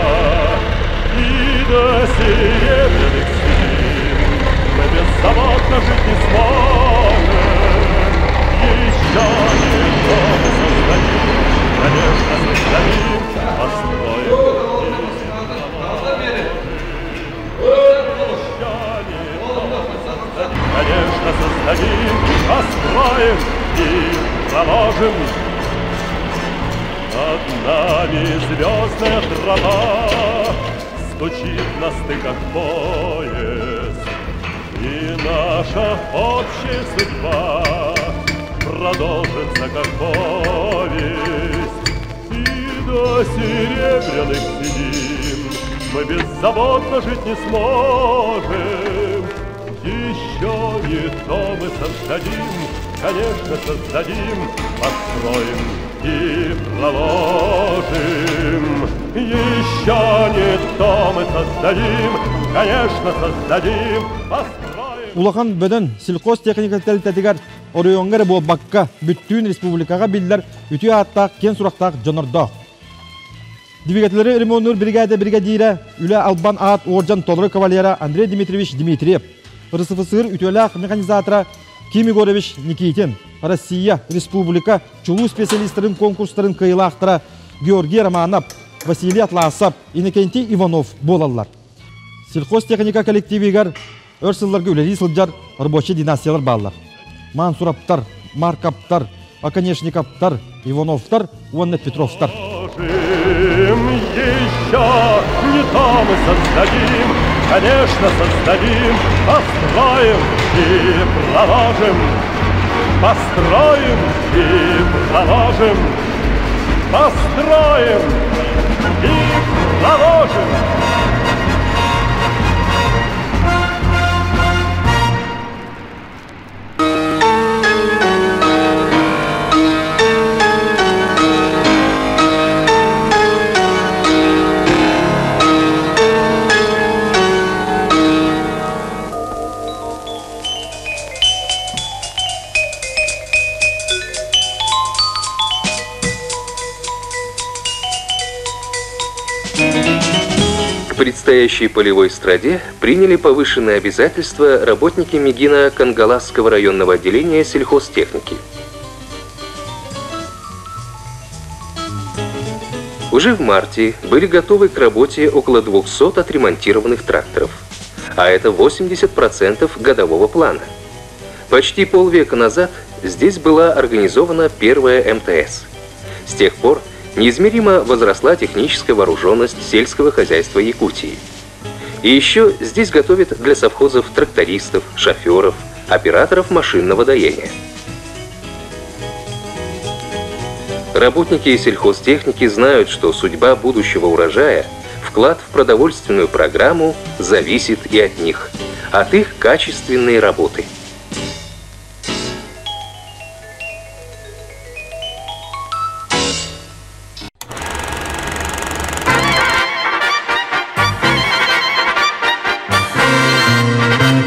И до серебряных седин мы беззаботно жить не сможем. Еще не то мы создадим, конечно, создадим, построим. Конечно, создадим, построим и проложим. Над нами звездная тропа стучит на стыках поезд, И наша общая судьба продолжится как повесть. И до серебряных седин мы беззаботно жить не сможем. Еще не то мы создадим, конечно, создадим, построим и проложим. Еще не то мы создадим, конечно, создадим, построим. Улахан бөдөн сельхозтехника тэрилтэтигэр оройуоҥҥа эрэ буолбакка, бүттүүн республикаҕа биллэр үтүө ааттаах киэн сурахтаах дьонордоох. Двигателлэри ремоннуур бригада бригадира, үлэ албан аат уордьан толору кавалера Андрей Дмитриевич Дмитриев, РСФСР үтүөлээх механизатора Ким Егорович Никитин, Россия, республика чулуу специалистарын конкурстарын кыайыылаахтара Георгий Романов, Василий Атласов, Иннокентий Иванов буолаллар. Сельхозтехника коллективигэр өр сылларга үлэлии сылдьар рабочай династиялар бааллар. Мансураптар, Маркаптар, Оконешниковтар, Ивановтар уонна Петровтар. Еще не то мы создадим, конечно, создадим, построим и проложим, построим и проложим, построим и проложим. К предстоящей полевой страде приняли повышенные обязательства работники Мегина Кангаласского районного отделения сельхозтехники. Уже в марте были готовы к работе около 200 отремонтированных тракторов, а это 80% годового плана. Почти полвека назад здесь была организована первая МТС. С тех пор неизмеримо возросла техническая вооруженность сельского хозяйства Якутии. И еще здесь готовят для совхозов трактористов, шоферов, операторов машинного доения. Работники сельхозтехники знают, что судьба будущего урожая, вклад в продовольственную программу зависит и от них, от их качественной работы.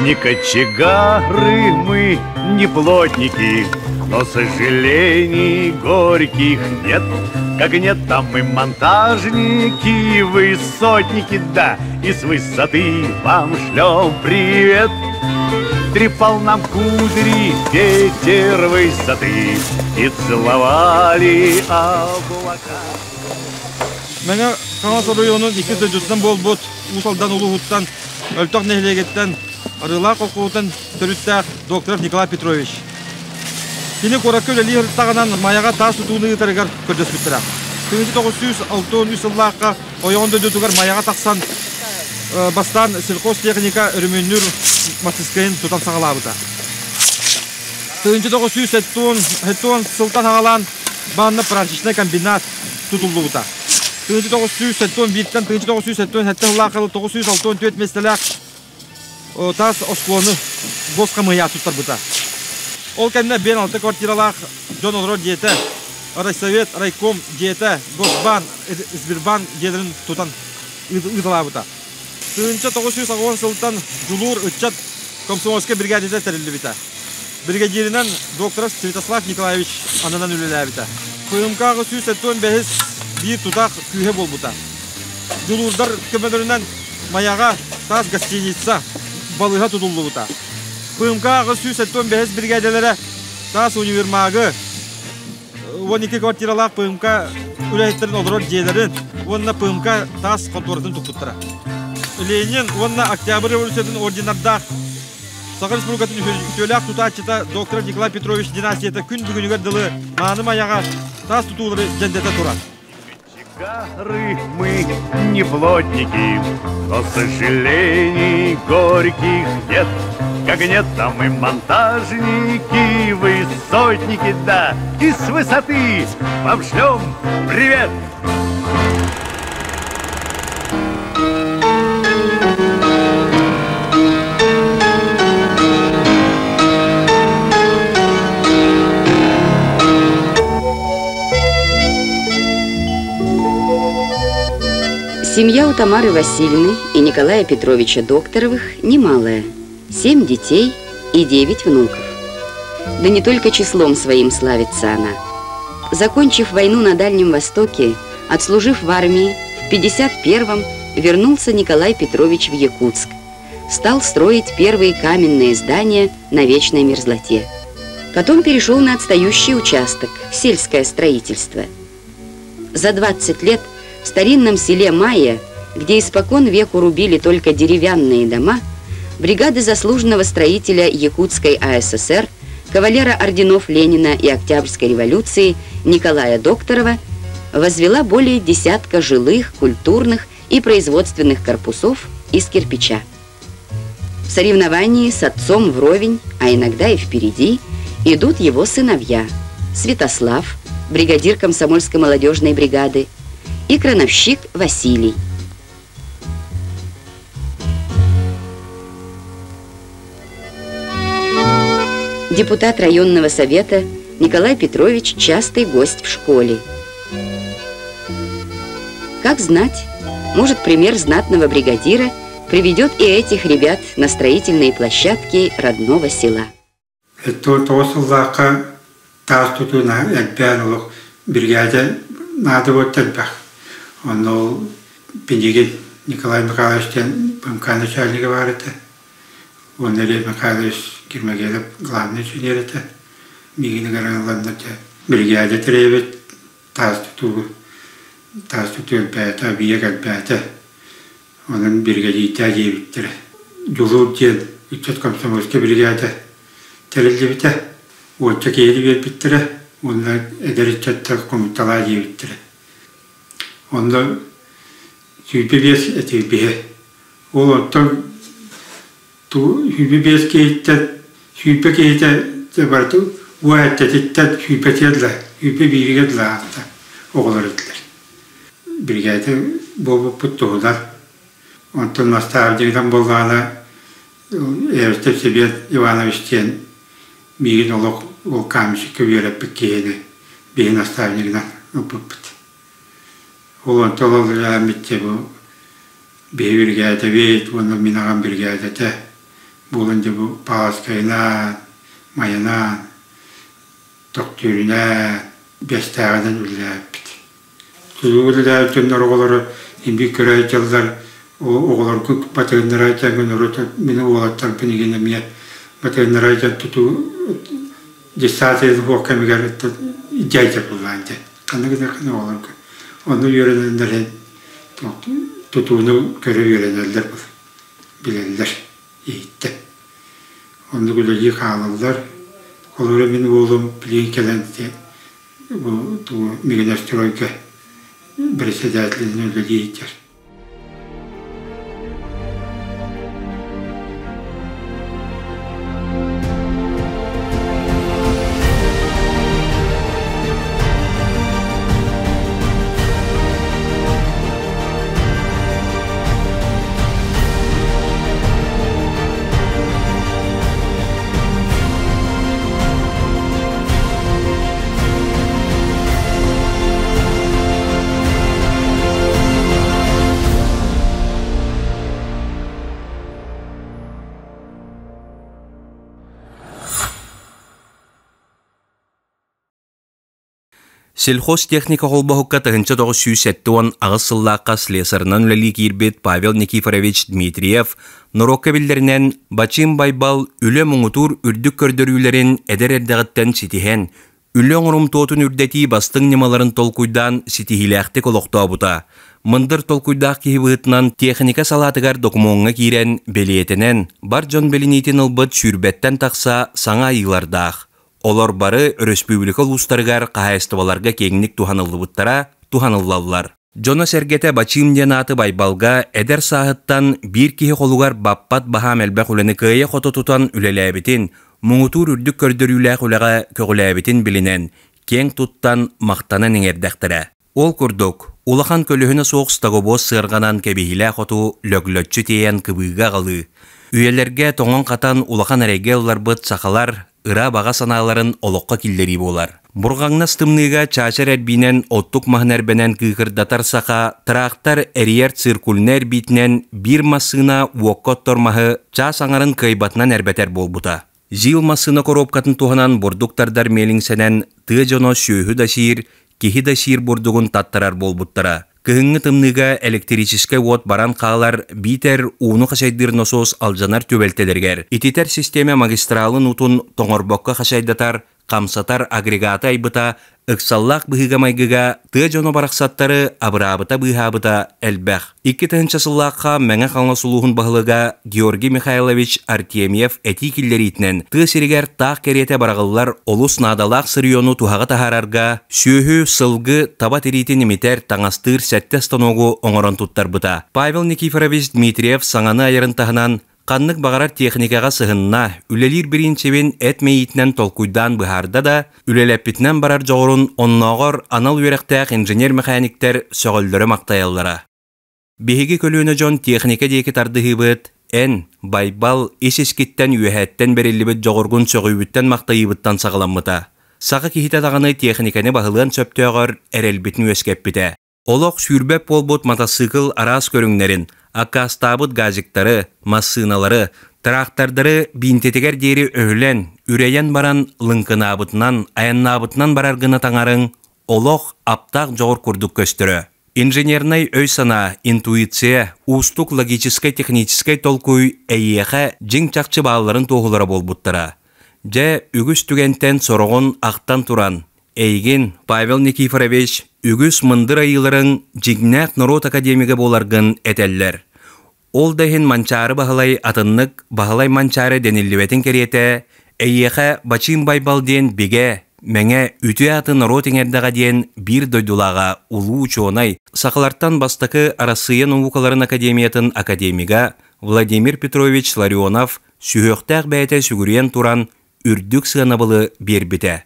Не кочегары мы, не плотники, но сожалений горьких нет. Как нет там и монтажники, и высотники, да, и с высоты вам шлем привет. Трепал нам кудри ветер высоты и целовали облака. Мэҥэ Хаҥалас оройуонун иккис дойдутунан буолбут Уус Алдан улууһуттан Өлтөх нэһилиэгиттэн Арыылаах холкуһуттан төрүттээх Докторов Николай Петрович. Кини куоракка үлэлии сырыттаҕынан Майаҕа таас тутууну ыытарыгар көрдөспүттэрэ. 1963 сыллаахха ойоҕун дойдутугар Майаҕа тахсан бастаан сельхозтехника өрөмүөннүүр мастерскайын тутан саҕалаабыта. 1970 сылтан саҕалаан баанна прачечнай комбинат тутуллубута. 1971-тэн 1977 сыллаахха 964 миэстэлээх таас оскуоланы госкамыйа туттарбыта. Ол кэннэ биэн алта квартиралаах дьон олорор дьиэтэ, райсовет, райком дьиэтэ, Госбан, Сбербанк дьиэлэрин тутан ыыталаабыта. 1980 сылтан Дьулуур ыччат комсомольскай бригадата тэриллибитэ. Бригадиринэн докторов Святослав Николаевич ананан үлэлээбитэ. ПМК 175 биир тутаах күүһэ буолбута. Дьулуурдар көмөлөрүнэн Майаҕа таас гостиница, балыыһа тутуллубута. ПМК 875 биригээдэлэрэ таас универмагы, 12 квартиралаах ПМК үлэһиттэрин олорор дьиэлэрин уонна ПМК таас хонтуоратын туппуттара. Ленин уонна Октябрь революциятын орденнардаах Саха Республикатын үтүөлээх тутааччыта доктор Николай Петрович династията күн бүгүнүгэр дылы мааны Майаҕа таас тутуулары дьэндэтэ турар. Кочегары мы не плотники, но сожалений горьких нет. Как нет там и монтажники, и высотники, да, и с высоты вам шлем привет! Семья у Тамары Васильевны и Николая Петровича Докторовых немалая. Семь детей и девять внуков. Да не только числом своим славится она. Закончив войну на Дальнем Востоке, отслужив в армии, в 51-м вернулся Николай Петрович в Якутск. Стал строить первые каменные здания на вечной мерзлоте. Потом перешел на отстающий участок, в сельское строительство. За 20 лет в старинном селе Майя, где испокон веку рубили только деревянные дома, бригады заслуженного строителя Якутской АССР, кавалера орденов Ленина и Октябрьской революции Николая Докторова возвела более десятка жилых, культурных и производственных корпусов из кирпича. В соревновании с отцом вровень, а иногда и впереди, идут его сыновья Святослав, бригадир комсомольской молодежной бригады, и крановщик Василий. Депутат районного совета Николай Петрович – частый гость в школе. Как знать, может, пример знатного бригадира приведет и этих ребят на строительные площадки родного села. Тоҕус сыллаахха таас тутууна элбээн олох биригээдэ наада буолта элбэх. Онно ол Пинигин Николай Михайлович диэн ПМК начальнига баар этэ. Уонна Илья Михайлович Гермогенов главный инженер этэ. Миигин ыҥыран ыланнар дьэ биригээдэ тэрийэбит таас тутуугу. Таас тутуу элбээтэ, объект элбээтэ. Онон биригэдьиирдээ диэбиттэрэ. Дьулуур диэн ыччат комсомольскай биригээдэ тэриллибитэ. Уонча киһини биэрбиттэрэ уонна эдэр ыччаттар хомуйталаа диэбиттэрэ. Онно 25 этирбиһэ. Ол онтон 25 киһиттэн 100 киһитэ барыта уо эттэтиттэн сүүрбэтигэр да, 101-гэр да аатта оҕолор этилэр. Биригээдэ буолбуппут туһунан. Онтон наставнигынан буоллаҕына Эвертев Семен Иванович диэн миигин олох ол каменщикка үөрэппит киһини биһи наставнигынан ылбыппыт. Ол онтон ол үлэлээммит бу биһи биригээдэбит уонна мин аҕам биригээдэтэ буолан дьэ бу Паласкайынан, Майанан, Төхтүрүнэн, Бэстээҕинэн үлэлээбиппит. Тулуу үлэлээбит дьоннор оҕолоро инбик көрө дьыллар оҕолорго батыһыннара дьаҥын урут мин уолаттарбын игин эмиэ батыһыннара дьон тутуу десятый суох кэмигэр дьайдьа буллаан дьэ ханна гынар оҕолорго онно үөрэнэннэр иһин тутууну көрө үөрэнэллэр билэллэр иһиттэ оннук үлэлии хаалаллар холобура мин уолум билигин кэлэн бу тугу Мегинерстройга председателинэн үлэлии сылдьар. Сельхозтехника холбоһукка 1978 сыллаахха слесарынан үлэлии киирбит Павел Никифорович Дмитриев норуокка биллэринэн Бачыым Байбал үлэ муҥутуур үрдүк көрдөрүүлэрин эдэр эрдэҕиттэн ситиһэн, үлэ оҥорумтуотун үрдэтии бастыҥ ньымаларын толкуйдаан ситиһиилээхтик олохтообута. Мындыр толкуйдаах киһи быһыытынан техника салаатыгар докумуоҥҥа киирэн, бэлиэтэнэн, бар дьон билиниитин ылбыт сүүрбэттэн тахса саҥа айыылардаах. Олор бары өрөспүүбүлүкэ улуустарыгар хаһаайыстыбаларга киэҥник туһаныллыбыттара, туһаныллаллар. Дьоно-сэргэтэ Бачыым диэн ааты Байбалга эдэр сааһыттан биир киһи холугар баппат баһаам элбэх үлэни кыайа-хото тутан үлэлээбитин, муҥутуур үрдүк көрдөрүүлээх үлэҕэ көҕүлээбитин билинэн, киэҥ туттан, махтанан иҥэрдэхтэрэ. Ол курдук, улахан көлөһүнэ суох стогобуос сыарҕанан кэбиһиилээх оту лөглөччү тиэйэн кыбыыга аҕалыы, үйэлэргэ тоҥон-хатан улахан эрэйгэ ылларбыт сахалар ыра баҕа санааларын олоххо киллэрии буолар. Бурҕаҥнас тымныыга чаачар эрбиинэн оттук маһын эрбэнэн кыыкырдатар саха трактор эрийэр циркульнай эрбиитинэн биир массыына уокка оттор маһы чаас аҥарын кыайбатынан эрбэтэр буолбута. ЗИЛ массыына коробкатын туһанан бурдук тардар миэлиҥсэнэн тыа дьоно сүөһү да сиир, киһи да сиир бурдугун таттарар буолбуттара. Кыһыҥҥы тымныыга электрическэй уот баран хаалар биитэр ууну хачайдыыр носуос алдьанар түбэлтэлэригэр ититэр систиэмэ магистралын уутун тоҥорбокко хачайдатар хамсатар агрегаты айбыта ыксаллаах быһыыга-майгыга тыа дьоно барахсаттары абыраабыта-быыһаабыта элбэх. 2000 сыллаахха Мэҥэ Хаҥалас улууһун баһылыга Георгий Михайлович Артемьев этии киллэриитинэн тыа сиригэр таах кэриэтэ бараҕыллар олус наадалаах сырьену туһаҕа таһаарарга сүөһү, сылгы, таба тириитин имитэр, таҥастыыр сэттэ станогу оҥорон туттарбыта. Павел Никифорович Дмитриев саҥаны айарын таһынан Ханнык баҕарар техникаҕа сыһынна, үлэлиир бириинсибин эт мэйиитинэн толкуйдаан быһаарда да, үлэлэппитинэн барар дьоҕурун оннооҕор анал үөрэхтээх инженер-мэхэниктэр сөҕөллөрө-махтайаллара. Биһиги көлүөнэ дьон техника диэки тардыһыыбыт, эн, Байбал, ис-искиттэн үөһээттэн бэриллибит дьоҕургун сөҕүүбүттэн-махтайыыбыттан саҕаламмыта. Саха киһитэ даҕаны техниканы баһылыан сөптөөҕөр эрэлбитин үөскэппитэ. Олох сүүрбэт буолбут матасыыкыл араас көрүҥнэрин, аккаастаабыт газиктары, массыыналары, тыраахтардары биинтэтигэр диэри өһүлэн, үрэйэн баран лыҥкынаабытынан, айаннаабытынан барар гына таҥарыҥ олох аптаах дьоҕур курдук көстөрө. Инженернэй өй-санаа, интуиция, уустук логическай-техническэй толкуй эйиэхэ дьиҥ-чахчы баалларын туоһулара буолбуттара. Дьэ, үгүс түгэнтэн сороҕун ахтан туран, Эйигин, Павел Никифорович, үгүс мындыр айыыларыҥ дьиҥнээх норуот академига буоларгын этэллэр. Ол да иһин Манчаары Баһылай атыннык Баһылай Манчаары дэниллибэтин кэриэтэ, эйиэхэ Бачыым Байбал диэн бигэ, мэҥэ, үтүө ааты норуот иҥэрдэҕэ диэн биир дойдулааҕа улуу учуонай, сахалартан бастакы Арассыыйа наукаларын академиятын академига Владимир Петрович Ларионов сүһүөхтээх бэйэтэ сүгүрүйэн туран үрдүк сыанабылы биэрбитэ.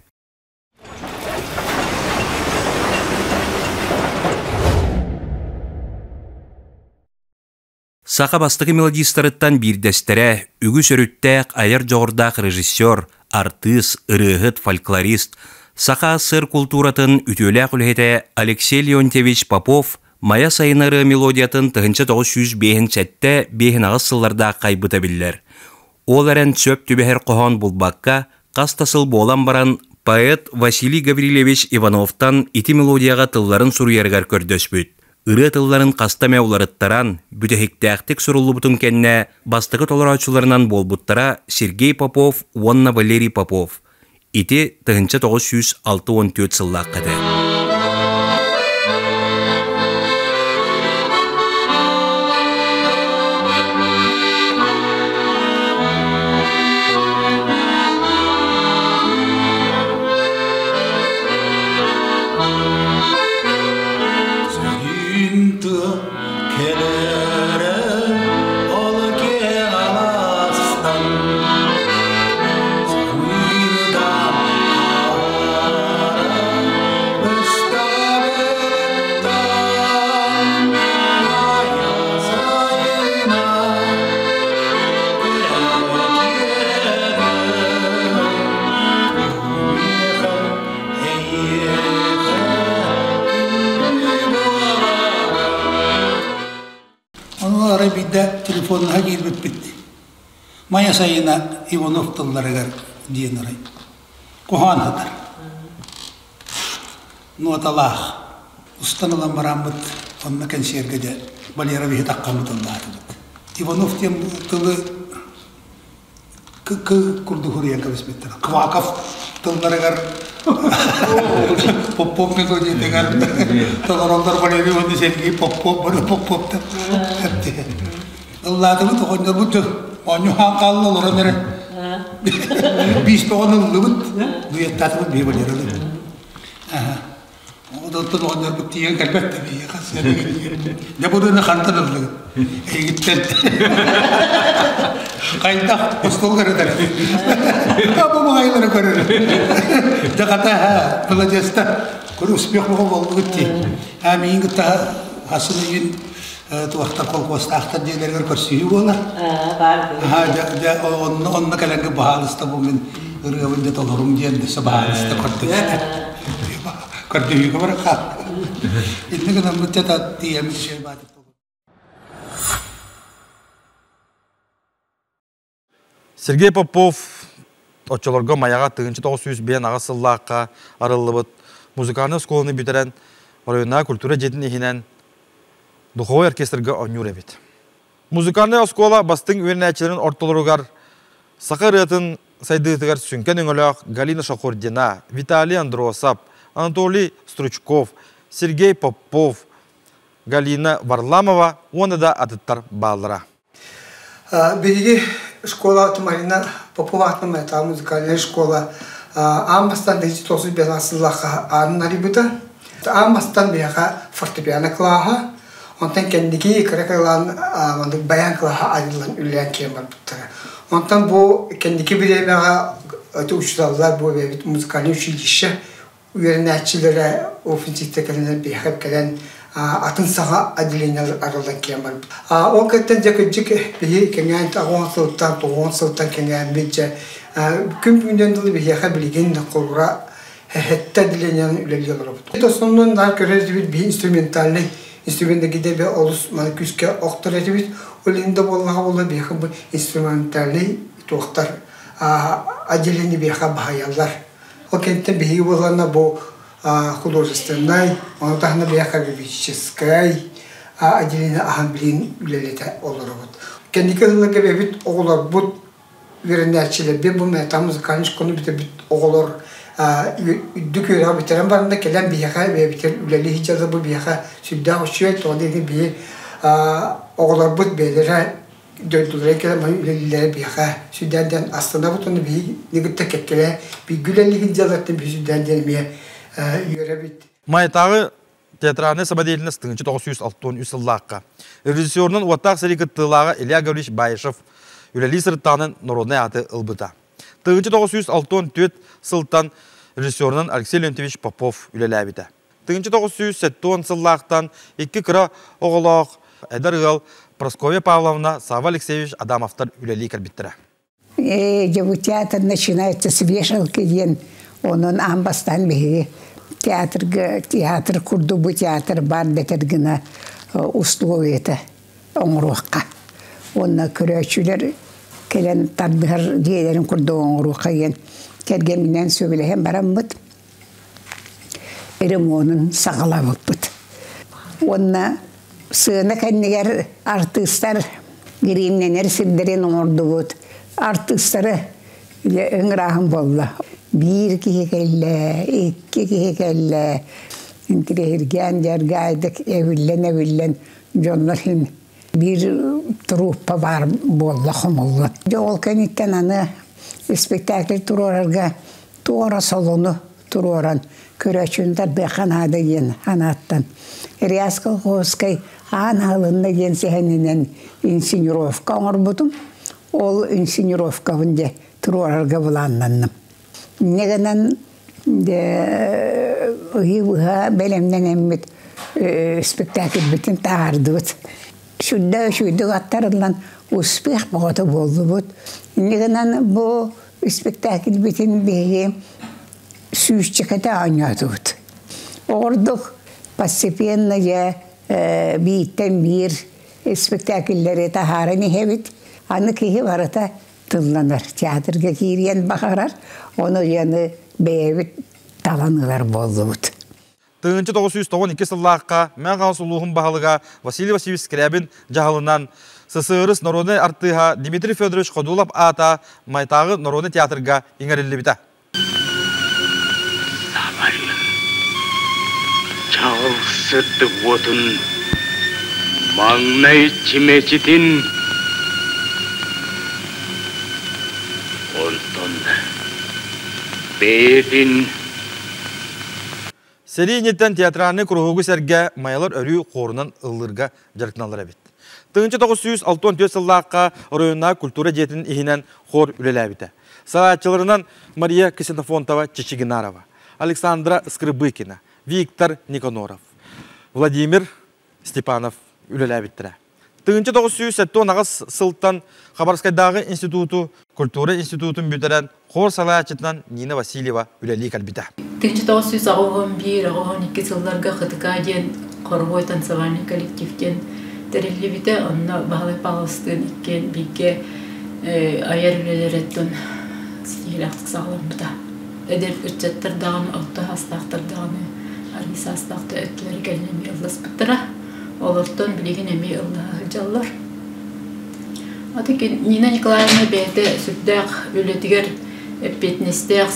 Саха бастакы мелодистарыттан биирдэстэрэ, үгүс өрүттээх айар дьоҕурдаах режиссер, артыыс, ырыаһыт, фольклорист, Саха АССР култууратын үтүөлээх үлэһитэ Алексей Леонтьевич Попов Майа сайына ырыа мелодиятын 1957 58 сыллардаах хайбыта биллэр. Ол эрэн сөп түбэһэр хоһоон булбакка, хас да сыл буолан баран, поэт Василий Гаврильевич Ивановтан ити мелодияҕа тылларын суруйарыгар көрдөспүт. Ырыа тылларын хаста эмэ уларыттаран, бүтэһиктээхтик суруллубутун кэннэ бастакы толорооччуларынан буолбуттара Сергей Попов уонна Валерий Попов. Ити 1964 сыллаахха этэ. Ону арай биирдэ телефоннаһа киирбиппит. Майа сайына Иванов тылларыгар диэн арай куһаан сытар. Нуоталаах. Устан ылан бараммыт онно кэнсиэргэ дьэ Валера биһи таххаммыт ыллаатыбыт. Иванов диэн тылы кы курдук суруйан кэбиспиттэр. Кваков тылларыгар Попов методиятыгар толороллор Валерий уонна Сергей Попов бары Поповтар. Ыллаатыбыт оҕонньорбут оонньуһаан хаалла олорон эрэ. Биис тоҕон ыллыбыт. Дуэттаатыбыт биһи Валераны. Онтон оҕонньорбут тиийэн кэлбэт да биһиэхэ Дьэ бу ырыаны хантан ыллыгыт? Эйигиттэн. Хайдах остуол көрөтөр. Бу баҕайылары көрөр. Дьэ хата маладьыастар. Көрө успех бөҕө буоллугут дии. Аа миигин кытта хасын ыйын туохтар колхуостаахтар дьиэлэригэр көрсүһүү буолар. Дьэ онно онно кэлэнгэ баһаалыста бу мин ырыабын дьэ толоруҥ диэн өссө баһаалыста көрдөстө. Көрдөһүүгэ баран хаалла. Иннэ гынаммыт дьэ тиийэммит үчүгэй баатыр Сергей Попов оччолорго Майаҕа 1905 сыллаахха арыллыбыт музыкальнай оскуоланы бүтэрэн оройуоннааҕы культура дьиэтин иһинэн духовой оркестрга оонньуур эбит. Музыкальнай оскуола бастыҥ үөрэнээччилэрин ортолоругар саха ырыатын сайдыытыгар сүҥкэн өҥөлөөх Галина Шахурдина, Виталий Андросов, Анатолий Стручков, Сергей Попов, Галина Варламова уонна да атыттар бааллара. Биһиги школа Марина Попова аатынан Майатааҕы музыкальнай школа аан бастаан 1995 сыллаахха аанын арыйбыта. Аан бастаан биһиэхэ фортепиано кылааһа, онтон кэнники кыра кылаан маннык баян кылааһа арыллан үлэлээн киирэн барбыттара. Онтон бу кэнники бириэмэҕэ учууталлар бу бэйэбит музыкальнай училище үөрэнээччилэрэ офинситтэ кэлэнэр биһиэхэ кэлэн атын саҥа отделениелар арыллан киирэн барбыт. Ол кэнниттэн дьэ кырдьык биһи кэҥээн аҕыс сылтан тоҕус сылтан кэҥээммит дьэ күн бүгүнүн дылы биһиэхэ билигин холура сэттэ отделениенан үлэлии олоробут. Основной наар көрөр этибит биһи инструментальный инструментагиде олус маны күүскэ охтор этибит. Ол иһин да буоллаҕа буолла биһиэхэ бу инструментальный туохтар отделение биһиэхэ баһыйаллар. Ол кэнниттэн биһиги буоллаҕына бу художественнай, ону таһынан биһиэхэ академическай отделение аһан билигин үлэлэтэ олоробут. Кэнники сылларга бэйэбит оҕолорбут үөрэнээччилэрбит бу мета музыкальный школаны бүтэрбит оҕолор Үрдүк үөрэҕи бүтэрэн баран да кэлэн биһиэхэ бэйэбитигэр үлэлии сылдьаллар бу биһиэхэ сүрдээх үчүгэй тоҕо диэн биһи оҕолорбут бэйэлэрэ дойдулара кэлэн бары үлэлииллэрэ биһиэхэ сүрдээх диэн астынабыт уонна биһигини кытта кэккэлэ бииргэ үлэлии сылдьаллартан биһи сүрдээх диэн эмиэ үөрэбит. Майтааҕы театральная самодеятельность 1963 сыллаахха режиссерунан уоттаах сэрии кыттыылааҕа Илья Гаврилович Баишев үлэлии сырыттаҕынан народнай ааты ылбыта. 1964 сылтан режиссерунан Алексей Леонтьевич Попов үлэлээбитэ. 1970 сыллаахтан икки кыра оҕолоох эдэр ыал Прасковья Павловна, Савва Алексеевич Адамовтар үлэлии кэлбиттэрэ. Дьэ театр начинается с вешалки диэн онон аан бастаан биһиги театрга театр курдук бу театр баар дэтэр гына условията оҥоруохха уонна көрөөччүлэр кэлэн тардыһар дьиэлэрин курдук оҥоруохха диэн кэргэмминээн сөбүлэһэн бараммыт ремонун саҕалаабыппыт. Уонна сыана кэннигэр артыыстар гириимнэнэр сирдэрин оҥордубут. Артыыстары ыҥырааһын буолла. Биир киһи кэллэ, икки киһи кэллэ. Интириэһиргээн дьаргаайдык эбиллэн-эбиллэн дьоннор иһин биир труппа баар буолла хомуллан. Дьэ ол кэнниттэн аны спектакль туруорарга туора солону туруоран көрөөччүнү тардыахха наада диэн анааттан Реас Колхозскай аан аһылынна диэн сэһэнинэн инсценировка оҥорбутум. Ол инсценировкабын дьэ туруорарга былааннанным. Инньэ гынан ыйы быһа бэлэмнэнэммит спектакльбытын таһаардыбыт. Сүрдэ үчүгэйдик аттарыллан успех бөҕөтө буоллубут. Инньэ гынан бу Испэктээкилбитин биһиги сүүсчэкэтэ оонньоотубут. Оҕордук постепенно дьэ бииртэн биир испэктээкиллэри таһааран иһэбит. Аны киһи барыта тылланар, театрга киириэн баҕарар, ону дьэ бэйэбит талан ылар буоллубут. 1992 сыллаахха Мэҥэ Хаҥалас улууһун баһылыга Василий Васильевич Скрябин дьаһалынан СССР народнай артыыһа Дмитрий Федорович Ходулов аата Майтааҕы народнай театрга иҥэриллибитэ. Самарын чаҕыл сырдык уотун маҥнай чимэчитин онтон бэйэтин Сэрии инниттэн театральнай куруһуогу сэргэ майалар өрүү хуорунан ыллыырга дьарыктаналлар эбит. 1964 сыллаахха оройуоннааҕы культура дьиэтин иһинэн хор үлэлээбитэ. Салайааччыларынан Мария Ксенофонтова Чичигинарова, Александра Скрыбыкина, Виктор Никаноров, Владимир Степанов үлэлээбиттэрэ. 1978 сылтан Хабаровскайдааҕы институту культура институтун бүтэрэн хор салайааччытынан Нина Васильева үлэлии кэлбитэ. 1981-82 сылларга ХТК диэн хоровой танцевальный коллектив диэн тэриллибитэ. Онно Баһылай Павловстыын иккиэн бииргэ айар үлэлэриттэн ситиһиилээхтик саҕаламмыта. Эдэр ыччаттар даҕаны, орто саастаахтар даҕаны, арыы саастаах да өттүлэрэ кэлин эмиэ ылласпыттара. Олортон билигин эмиэ ыллаһа сылдьаллар. Аты Нина Николаевна бэйэтэ сүрдээх үлэтигэр эппиэтинэстээх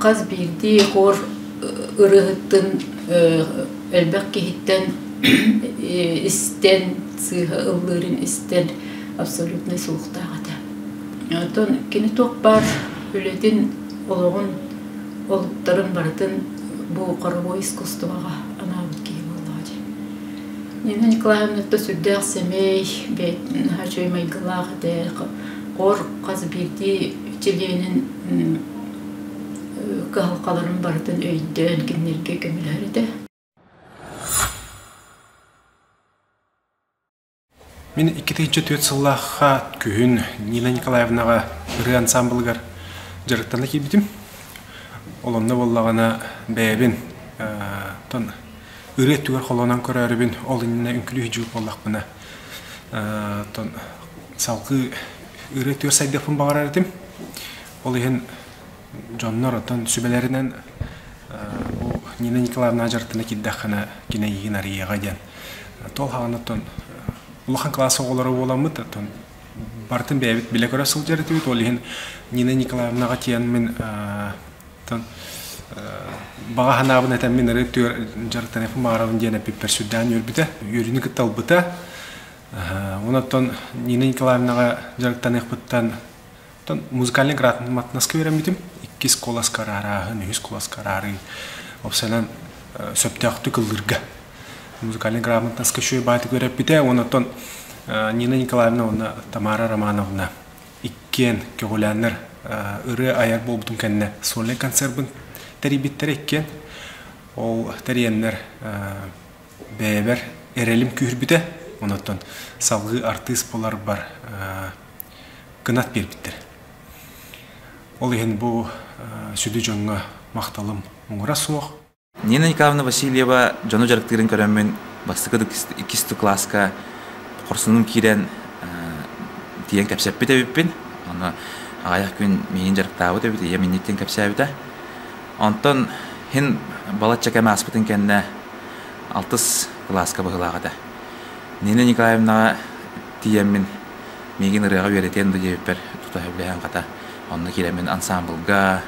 хас биирдии хор ырыаһыттын элбэх киһиттэн истэн сыыһа ыллыырын истэн абсолютнай суохтаах этэ. Оттон кини туох баар үлэтин, олоҕун, олуктарын барытын бу хоровой искусствоҕа анаабыт киһи буоллаҕа дии. Нина Николаевна сүрдээх сэмэй, наһаа үчүгэй майгылаах этэ. Хор хас биирдии чилиэнин кыһалҕаларын барытын өйдөөн кинилэргэ көмөлөһөр этэ. Мин 2004 сыллаахха күһүн Нина Николаевнаҕа ырыа ансаамбылыгар дьарыктана киирбитим. Ол онно буоллаҕына бэйэбин тон ырыа өттүгэр холонон көрөөрүбүн ол иннинэ үҥкүүлүү сылдьыбыт буоллахпына тон салгыы ырыа өттүгэр сайдыахпын баҕарар этим. Ол иһин дьоннор оттон сүбэлэринэн бу Нина Николаевна дьарыктана киирдэххинэ кини эйигин арыйыаҕа диэн Тол хаҕанаттан улахан класс оҕолоро буоламмыт, оттон барытын бэйэбит билэ-көрө сылдьар этибит. Ол иһин Нина Николаевнаҕа тиийэн мин тон Баҕа санаабын этэммин ырыа түөр дьарыктаныахпын баҕарабын диэн эппиппэр сүрдээн үөрбүтэ. Үөрүүнү кытта ылбыта. Онон Нина Николаевнаҕа дьарыктаныахпыттан музыкальный грамотноска үөрэммитим. Иккис куоласка араарааһын, үһүс куоласка араарыы. Опсанан сөптөөхтүк ыллыырга. Музыкальный грамотноска үчүгэй баайтык үөрэппитэ. Онон Нина Николаевна уонна Тамара Романовна иккиэн көҕүлээннэр ырыа айар буолбутум кэннэ сольнай концербын тэрийбиттэрэ иккиэн. Ол тэрийэннэр бэйэбэр эрэлим күүһүрбүтэ. Онон салгыы артыыс буоларбар кынат биэрбиттэр. Ол иһин бу сүдү дьоҥҥо махталым муҥура суох. Нина Николаевна Васильева дьону дьарыктыырын көрөммүн бастакы иккис кылааска хорсунум киирэн тиийэн кэпсэппит эбиппин. Онно аҕыйах күн миигин дьарыктаабыт эбит, ийэм инниттэн кэпсээбитэ. Онтон иһин балачча кэм ааспытын кэннэ алтыс кылааска быһыылаах этэ. Нина Николаевнаҕа тиийэммин миигин ырыаҕа үөрэтиэн да диэбиппэр тута сөбүлэһэн хата онно киирэммин ансаамбылга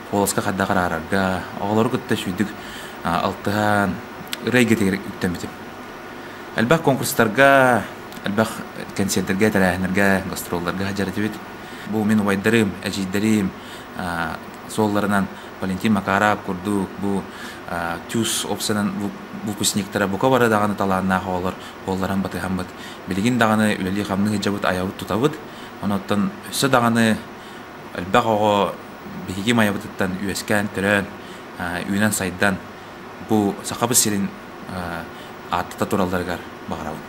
куоласка хайдах араарарга, оҕолору кытта үчүгэйдик алтыһан, ырыа эйгэтигэр үктэммитим. Элбэх конкурстарга, элбэх кэнсиэрдэргэ, тэрээһиннэргэ, гастролларга сылдьар этибит. Бу мин убайдарым, эдьиийдэрим суолларынан Валентин Макаров курдук бу ТЮЗ опциянан выпускниктара бука бары даҕаны талааннаах оҕолор буолларан батыһаммыт. Билигин даҕаны үлэлии-хамныы сылдьабыт, айабыт тутабыт. Онон өссө даҕаны элбэх оҕо биһиги майабытыттан үөскээн-төрөөн, үүнэн-сайдан бу Сахабыт сирин ааттата туралларыгар баҕарабын.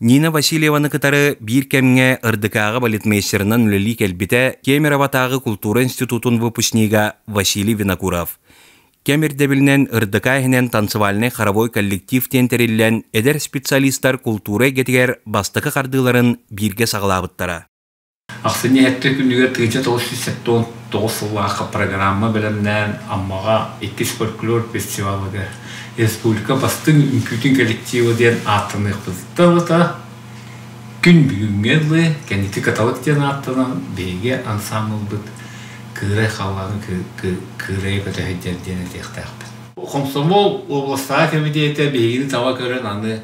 Нина Васильеваны кытары биир кэмҥэ РДК-ҕа балетмейстерынан үлэлии кэлбитэ Кемероватааҕы култуура институтун выпускнига Василий Винокуров. Кэм ирдэбилинэн РДК иһинэн танцевальнай хоровой коллектив диэн тэриллэн, эдэр специалистар култуура эйгэтигэр бастакы хардыыларын бииргэ саҕалаабыттара. Ахсынньы сэттэ күнүгэр 1979 сыллаахха программа бэлэмнээн Аммаҕа иккис фольклор фестивалыгар республика бастыҥ үҥкүүтүн коллектива диэн ааттаныахпытыттан ылата күн бүгүҥҥэ дылы кэнники каталог диэн ааттанан биһиги ансаамбылбыт кыырай халлааны кыырайа көтө сылдьар диэн этиэхтээхпит. Хомсомуол уобаластааҕы кэмитиэтэ биһигини таба көрөн аны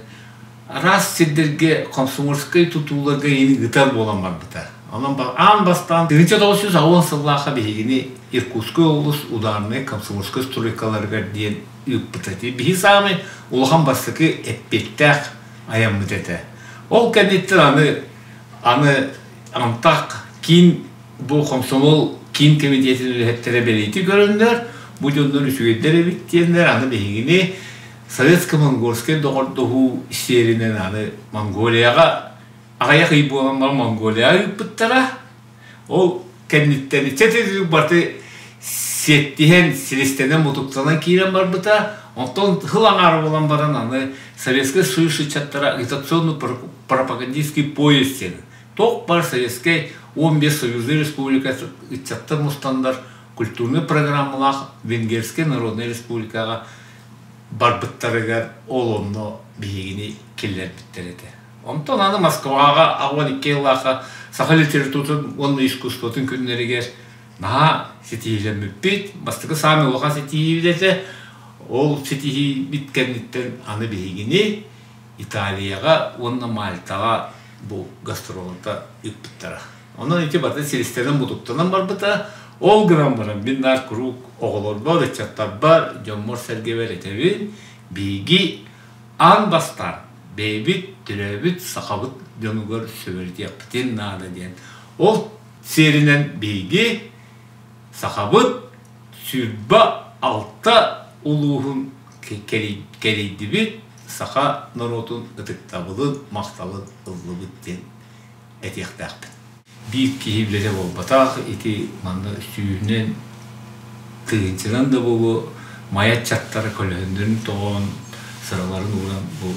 араас сирдэргэ комсомольскай тутууларга иин ыытар буолан барбыта. Онон аан бастаан 1990 сыллаахха биһигини Иркутскай облус ударнай комсомольскай стройкаларыгар диэн ыыппыта. Биһи саамай улахан бастакы эппиэттээх айаммыт этэ. Ол кэнниттэн аны аны антах киин бу комсомол киин кэмитиэтин үлэһиттэрэ бэлиэтии көрөннөр, бу дьоннор үчүгэйдэр эбит диэннэр аны биһигини советско-монгольскай доҕордоһуу сиэринэн аны Монголияҕа аҕыйах ый буолан баран Монголияҕа ыыппыттара. Ол кэнниттэн иччэ баты сиэттиһэн, силистэнэн, мутуктанан киирэн барбыта. Онтон сыл аҥаара буолан баран аны Советскай Союз ыччаттара агитационный пропагандистский поезд диэн Туох бар Советскай 15 союзный республика ыччаттар мустаннар культурнай программалаах Венгерскэй народнай республикаҕа барбыттарыгар ол онно биһигини киллэрбиттэр этэ. Онтон аны Москваҕа 12 сыллаахха саха литературатын уонна искусствотын күннэригэр наһаа ситиһиилэммиппит. Бастакы саамай улахан ситиһиибит этэ. Ол ситиһиибит кэнниттэн аны биһигини Италияҕа уонна Мальтаҕа бу гастролларга ыыппыттара. Онон ити барыта силистэнэн-мутуктанан барбыта. Ол гынан баран мин наар куруук оҕолорбор, ыччаттарбар, дьоммор-сэргэбэр этэбин, биһиги аан бастаан бэйэбит төрөөбүт сахабыт дьонугар сөбүлэтиэхпитин наада диэн. Ол сиэринэн биһиги сахабыт 26 улууһун кэрийдибит, саха норуотун ытыктабылын, махталын ыллыбыт диэн этиэхтээхпин. Биир киһи үлэтэ буолбатах, ити манна сүүһүнэн, тыһыынчанан да буолуо майа ыччаттара көлөһүннэрин тоҕон, сыраларын ууран бу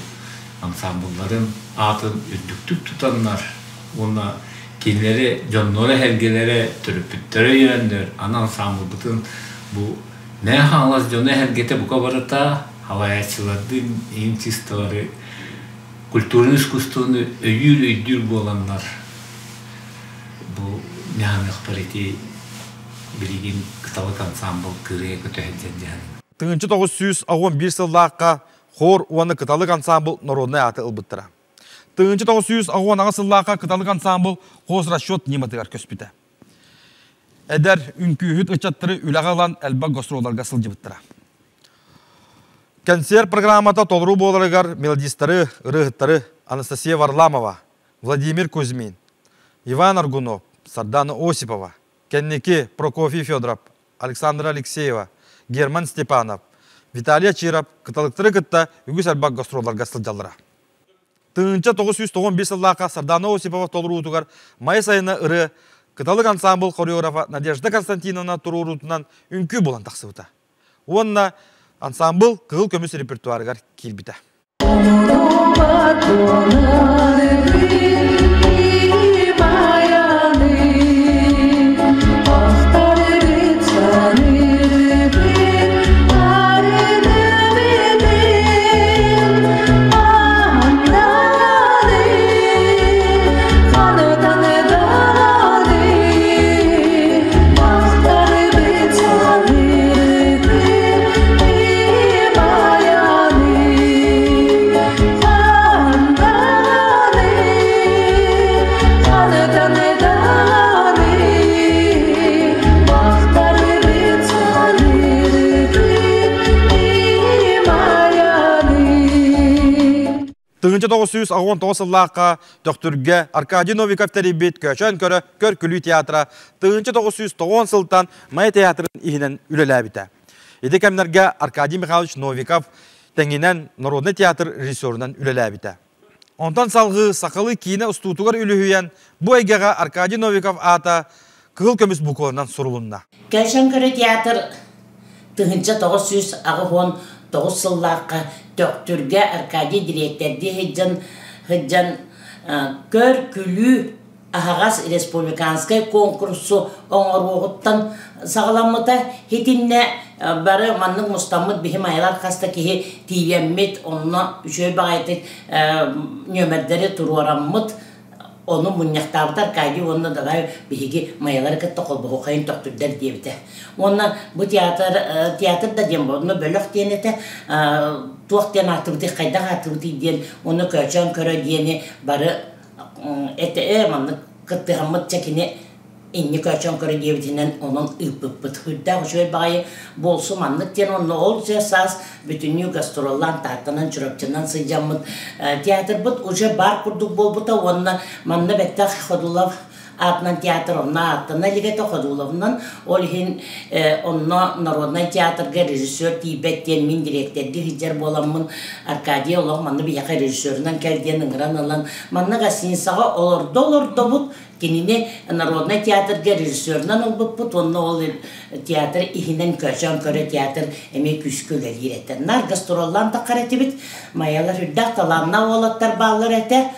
ансаамбылларын аатын үрдүктүк тутаннар уонна кинилэри дьонноро-сэргэлэрэ, төрөппүттэрэ өйөөннөр, аны ансаамбылбытын бу Мэҥэ Хаҥалас дьоно-сэргэтэ бука барыта халайааччылардыын иһин чисталары культурнай искусствоны өйүүр-өйдүүр буоланнар бу ньаһаныахпар ити Билигин Кыталык ансаамбыл кырыа көтөһө дьадьаһан. 1981 сыллаахха хор уонна Кыталык ансаамбыл народнай ааты ылбыттара. 1998 сыллаахха Кыталык ансаамбыл хозрасчет ньыматыгар көспүтэ. Эдэр үҥкүүһүт ыччаттары үлэҕэ ылан элбэх гастролларга сылдьыбыттара. Концерт программата толору буоларыгар мелодистары, ырыаһыттары Анастасия Варламова, Владимир Кузьмин, Иван Аргунов, Сардана Осипова, кэнники Прокофий Федоров, Александра Алексеева, Герман Степанов, Виталий Ачиров кыталыктары кытта үгүс элбэх гастролларга сылдьаллара. 1995 сыллаахха Сардана Осипова толоруутугар Майа сайына ырыа Кыталык ансаамбыл хореографа Надежда Константиновна туруоруутунан үҥкүү буолан тахсыбыта. Уонна ансаамбыл кыһыл көмүс репертуарыгар киирбитэ. 1919 сыллаахха Төхтүргэ Аркадий Новиков тэрийбит Көчөн көрө көр-күлүү театра 1990 сылтан Майа театрын иһинэн үлэлээбитэ. Ити кэмнэргэ Аркадий Михайлович Новиков тэҥинэн Народный театр режиссерунан үлэлээбитэ. Онтон салгыы сахалыы киинэ устуутугар үлүһүйэн, бу эйгэҕэ Аркадий Новиков аата кыһыл көмүс букванан сурулунна. Көчөн көрө театр 1989 сыллаахха Төхтүргэ Аркадий дириэктэрдии сылдьан сылдьан көр-күлүү аһаҕас республиканскай конкурсу оҥоруоҕуттан саҕаламмыта. Итиннэ бары маннык мустаммыт биһим айылар хас да киһи тиийэммит, онно үчүгэй баҕайытык нүөмэрдэри туруораммыт, ону мунньахтаабыта Аркадий уонна давай биһиги майалары кытта холбоһуоххайын төхтүрдэр диэбитэ. Уонна бу театр театр да диэн онно бөлөх диэн этэ туох диэн ааттыбытый хайдах ааттыбытый диэн уонна көөчөөн көрө диэни бары этэ маннык кыттыһаммыт чэ кини инни көөчөөн көрө диэбитинэн онон ыыппыппыт. Үрдээх үчүгэй баҕайы буолсу маннык диэн онно ол дьэ саас бүтүннүү гастроллаан Тааттанан Чурапчынан сылдьаммыт театрбыт уже бар курдук буолбута уонна манна бэттэх Ходулов аатынан театр онно ааттана илик этэ Ходуловынан ол иһин онно народнай театрга режиссер тиийбэт диэн мин дириэктэрдии сылдьар буоламмын Аркадий олох манна биһиэхэ режиссерунан кэл диэн ыҥыран ылан манна гостиницаҕа олордо олордобут Кинини народнай театрга режиссерунан ылбыппыт уонна ол театр иһинэн көчөн көрө театр эмиэ күүскэ үлэлиир этэ. Наар гастроллаан таххар этибит. Майалар үрдээх талааннаах уолаттар бааллар этэ.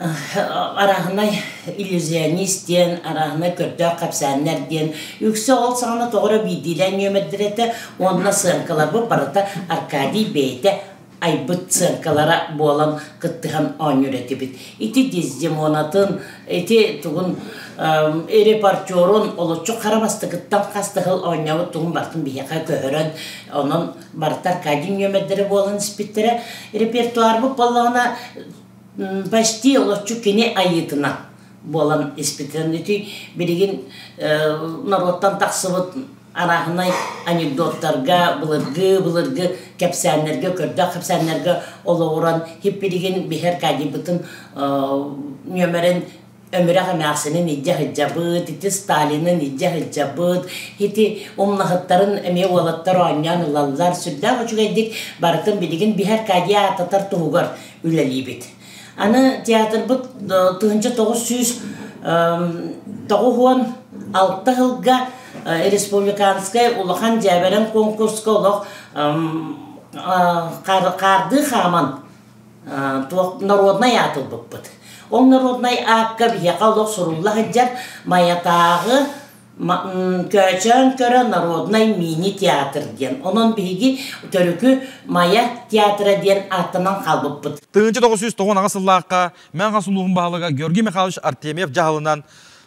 Арааһынай иллюзионист диэн, арааһынай көрдөөх кэпсээннэр диэн. Үксэ ол саҕана тоҕо эрэ биирдиилээн нүөмэрдэр этэ. Уонна сыаҥкаларбыт барыта Аркадий бэйэтэ айбыт сыаҥкалара буолан кыттыһан оонньуур этибит. Ити Дездемонатын, ити тугун репортерун олоччу хара бастакыттан хас да сыл оонньообут тугун барытын биһиэхэ көһөрөн, онон барыта Аркадий нүөмэрдэрэ буолан испиттэрэ. Репертуарбыт буоллаҕына почти олоччу кини айыытынан буолан испитин. Ити билигин норуоттан тахсыбыт арааһынай анекдоттарга, былыргы-былыргы кэпсээннэргэ, көрдөөх кэпсээннэргэ олоҕуран хиппиригин биһэр Аркадийбытын нүөмэрин өмүрэх эмээхсинин илдьэ сылдьабыт, ити Сталинын илдьэ сылдьабыт, ити умнаһыттарын эмиэ уолаттар оонньоон ылаллар, сүрдээх үчүгэйдик барытын билигин биһэр Аркадий аататар туһугар үлэлиибит. Аны театрбыт 1996 сылга республиканскай улахан дьээбэрэн конкурска олох хаардыы хааман народнай аат ылбыппыт. Ол народнай аакка биһиэхэ олох сурулла сылдьар Майатааҕы Көөчөөн көрө народнай мини-театр диэн. Онон биһиги төрүкү Майа театра диэн ааттанан хаалбыппыт. 1998 сыллаахха Мэҥэ Хаҥалас улууһун баһылыга Георгий Михайлович Артемьев дьаһалынан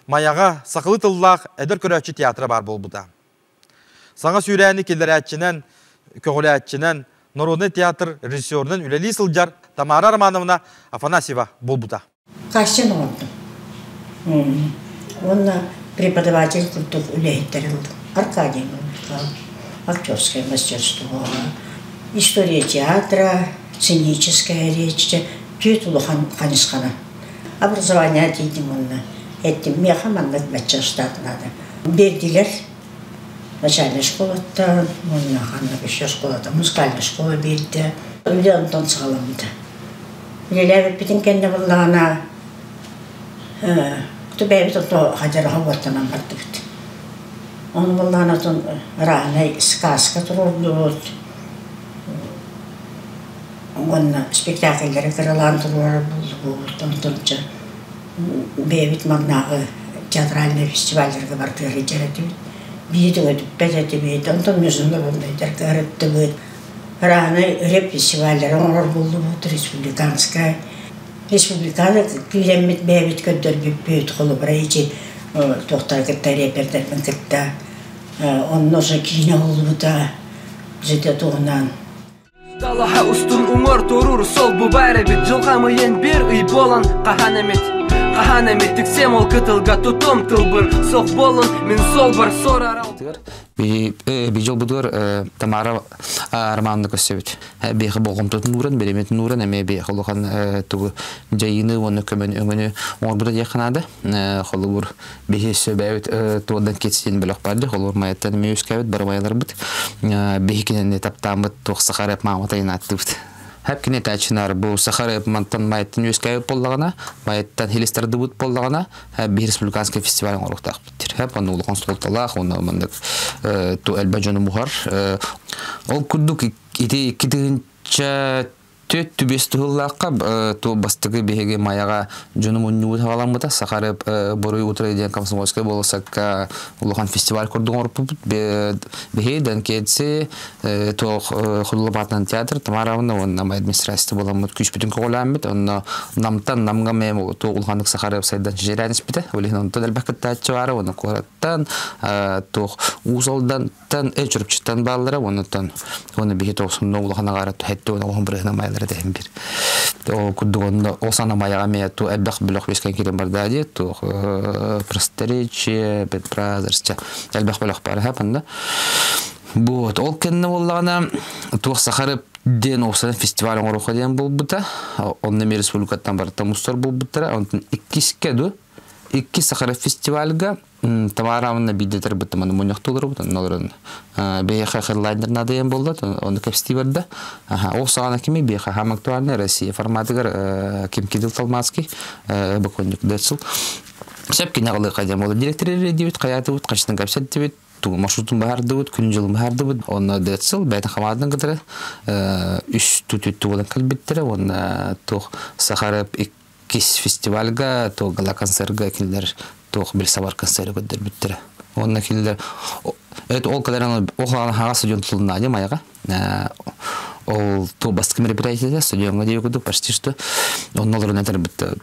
Майаҕа сахалыы тыллаах эдэр көрөөччү театра баар буолбута. Саҥа сүүрээни киллэрээччинэн, көҕүлээччинэн народнай театр режиссерунан үлэлии сылдьар Тамара Романовна Афанасьева буолбута. Кастинг оҥордум. Уонна преподаватель курдук үлэһиттэр ылдым. Аркадий актерское мастерство, история театра, сценическая речь, түөрт улахан хайысхана. Образование тиийдим уонна эттим, миэхэ маннык бачча штат наада. Биэрдилэр начальнай школаттан, уонна ханнык еще школата, музыкальная школа биэрдэ. Үлэ онтон саҕаламмыта. Үлэлээбиппитин кэннэ буллаҕына, бэйэбит ото хадьараха уоттанан бардыбыт. Ону буллаҕына отон ырааһынай сказка туруордубут. Уонна спектакльлэри кыралаан туруорар буоллубут. Онтон чэ бэйэбит маннааҕы театральнай фестивалларга бардыар сылдьар этибит. Биир өтүппэт этибит. Онтон международнайдарга ырыттыбыт. Ырааһынай рэп фестиваллары оҥорор буоллубут, республиканскай. Республиканы киирэммит бэйэбит көрдөрбүппүт, холобура ити туохтары кытта репердэрбин кытта онно уже киинэ уһуллубута жите туһунан. Далаһа устун уҥор турур сол бу баар эбит Дьылҕам ыйын биир ый буолан хаһан эмит Хаһан эмит тиксиэм ол кытылга тутуом тылбын Суох буолун мин суолбар сор арал Бижол Тамара Романовна көрсөбүт. Биэхэ болҕомтотун ууран, бириэмэтин ууран, эмиэ биэхэ улахан тугу дьайыыны уонна көмөнү өҥөнү оҥорбута диэххэ наада. Холобур, биһи сөбөөбүт туордан кетсиин бөлөх барды, холобур майаттан эмиэ үскээбит бары майаларбыт. Биһи кинини таптааммыт туох сахарып маамата ааттыбыт. Хәп кине тәчинар бу сахарып мантан майаттан үскээбит боллаҕына, майаттан хилистардыбыт боллаҕына, биһи республиканский фестиваль оҥоруохтаахпыт. Хәп онно улахан суолталаах, онно маннык ту элбэ дьону муһар. Ол курдук ити икки төт түбес туһуллаахха ту бастакы биһиги маяга дьону мунньубут хаҕаламмыта сахарып боруй утра диэн комсомольскай болосакка улахан фестиваль курдук оҥорпупут биһи дэнкетси туох худулабаатынан театр Тамаравна уонна май администрация буоламмыт күүспүтүн көҕүлээммит онно намтан намга мэм ту улаханнык сахарып сайдан чижэрээн испитэ олиһин онтон элбэх кыттааччы баара уонна куораттан туох уус Алдантан Чурапчыттан бааллара уоннаттан уонна биһи тоосунна улахан агаара хэтти уонна оһон бырыһына майлара тэһин бир о курдук онно ол сана маяга мэ ту элбэх бөлөх бескен кирен барда ди ту просторечие Bad Brothers ча элбэх бөлөх бар хапанда вот ол кэннэ боллагана туох сахарып диэн оосана фестиваль оҥоруха диэн буолбута онно ми республикаттан барыта мустар буолбуттара онтон иккиске ду икки сахара фестивальга Тамаравна бидетер быттыманы муньяктулар бут оннолорун бэйэхэ хедлайнер надыйан болду оны кэпсти барда ол саҕана кими бэйэхэ хам актуальный Россия форматыгар ким кидил Талмацкий боконник дэцл сеп кине кадем болду директор дибит каятыбыт качтан кэпсеттибит маршрутун баһардыбыт күн жылын баһардыбыт онно дэцл бэйтен хамаадын кытары үс тутүттү болан кэлбиттере онна туох сахарып иккис фестивальга туох гала концертга кинилер туох бил сабар концерт көддөр бүттере онна кинилер это ол каларан охлан хага стадион тулна маяга ол ту баскы мероприятие стадионга дейгүдү почти что оннолорун этер битте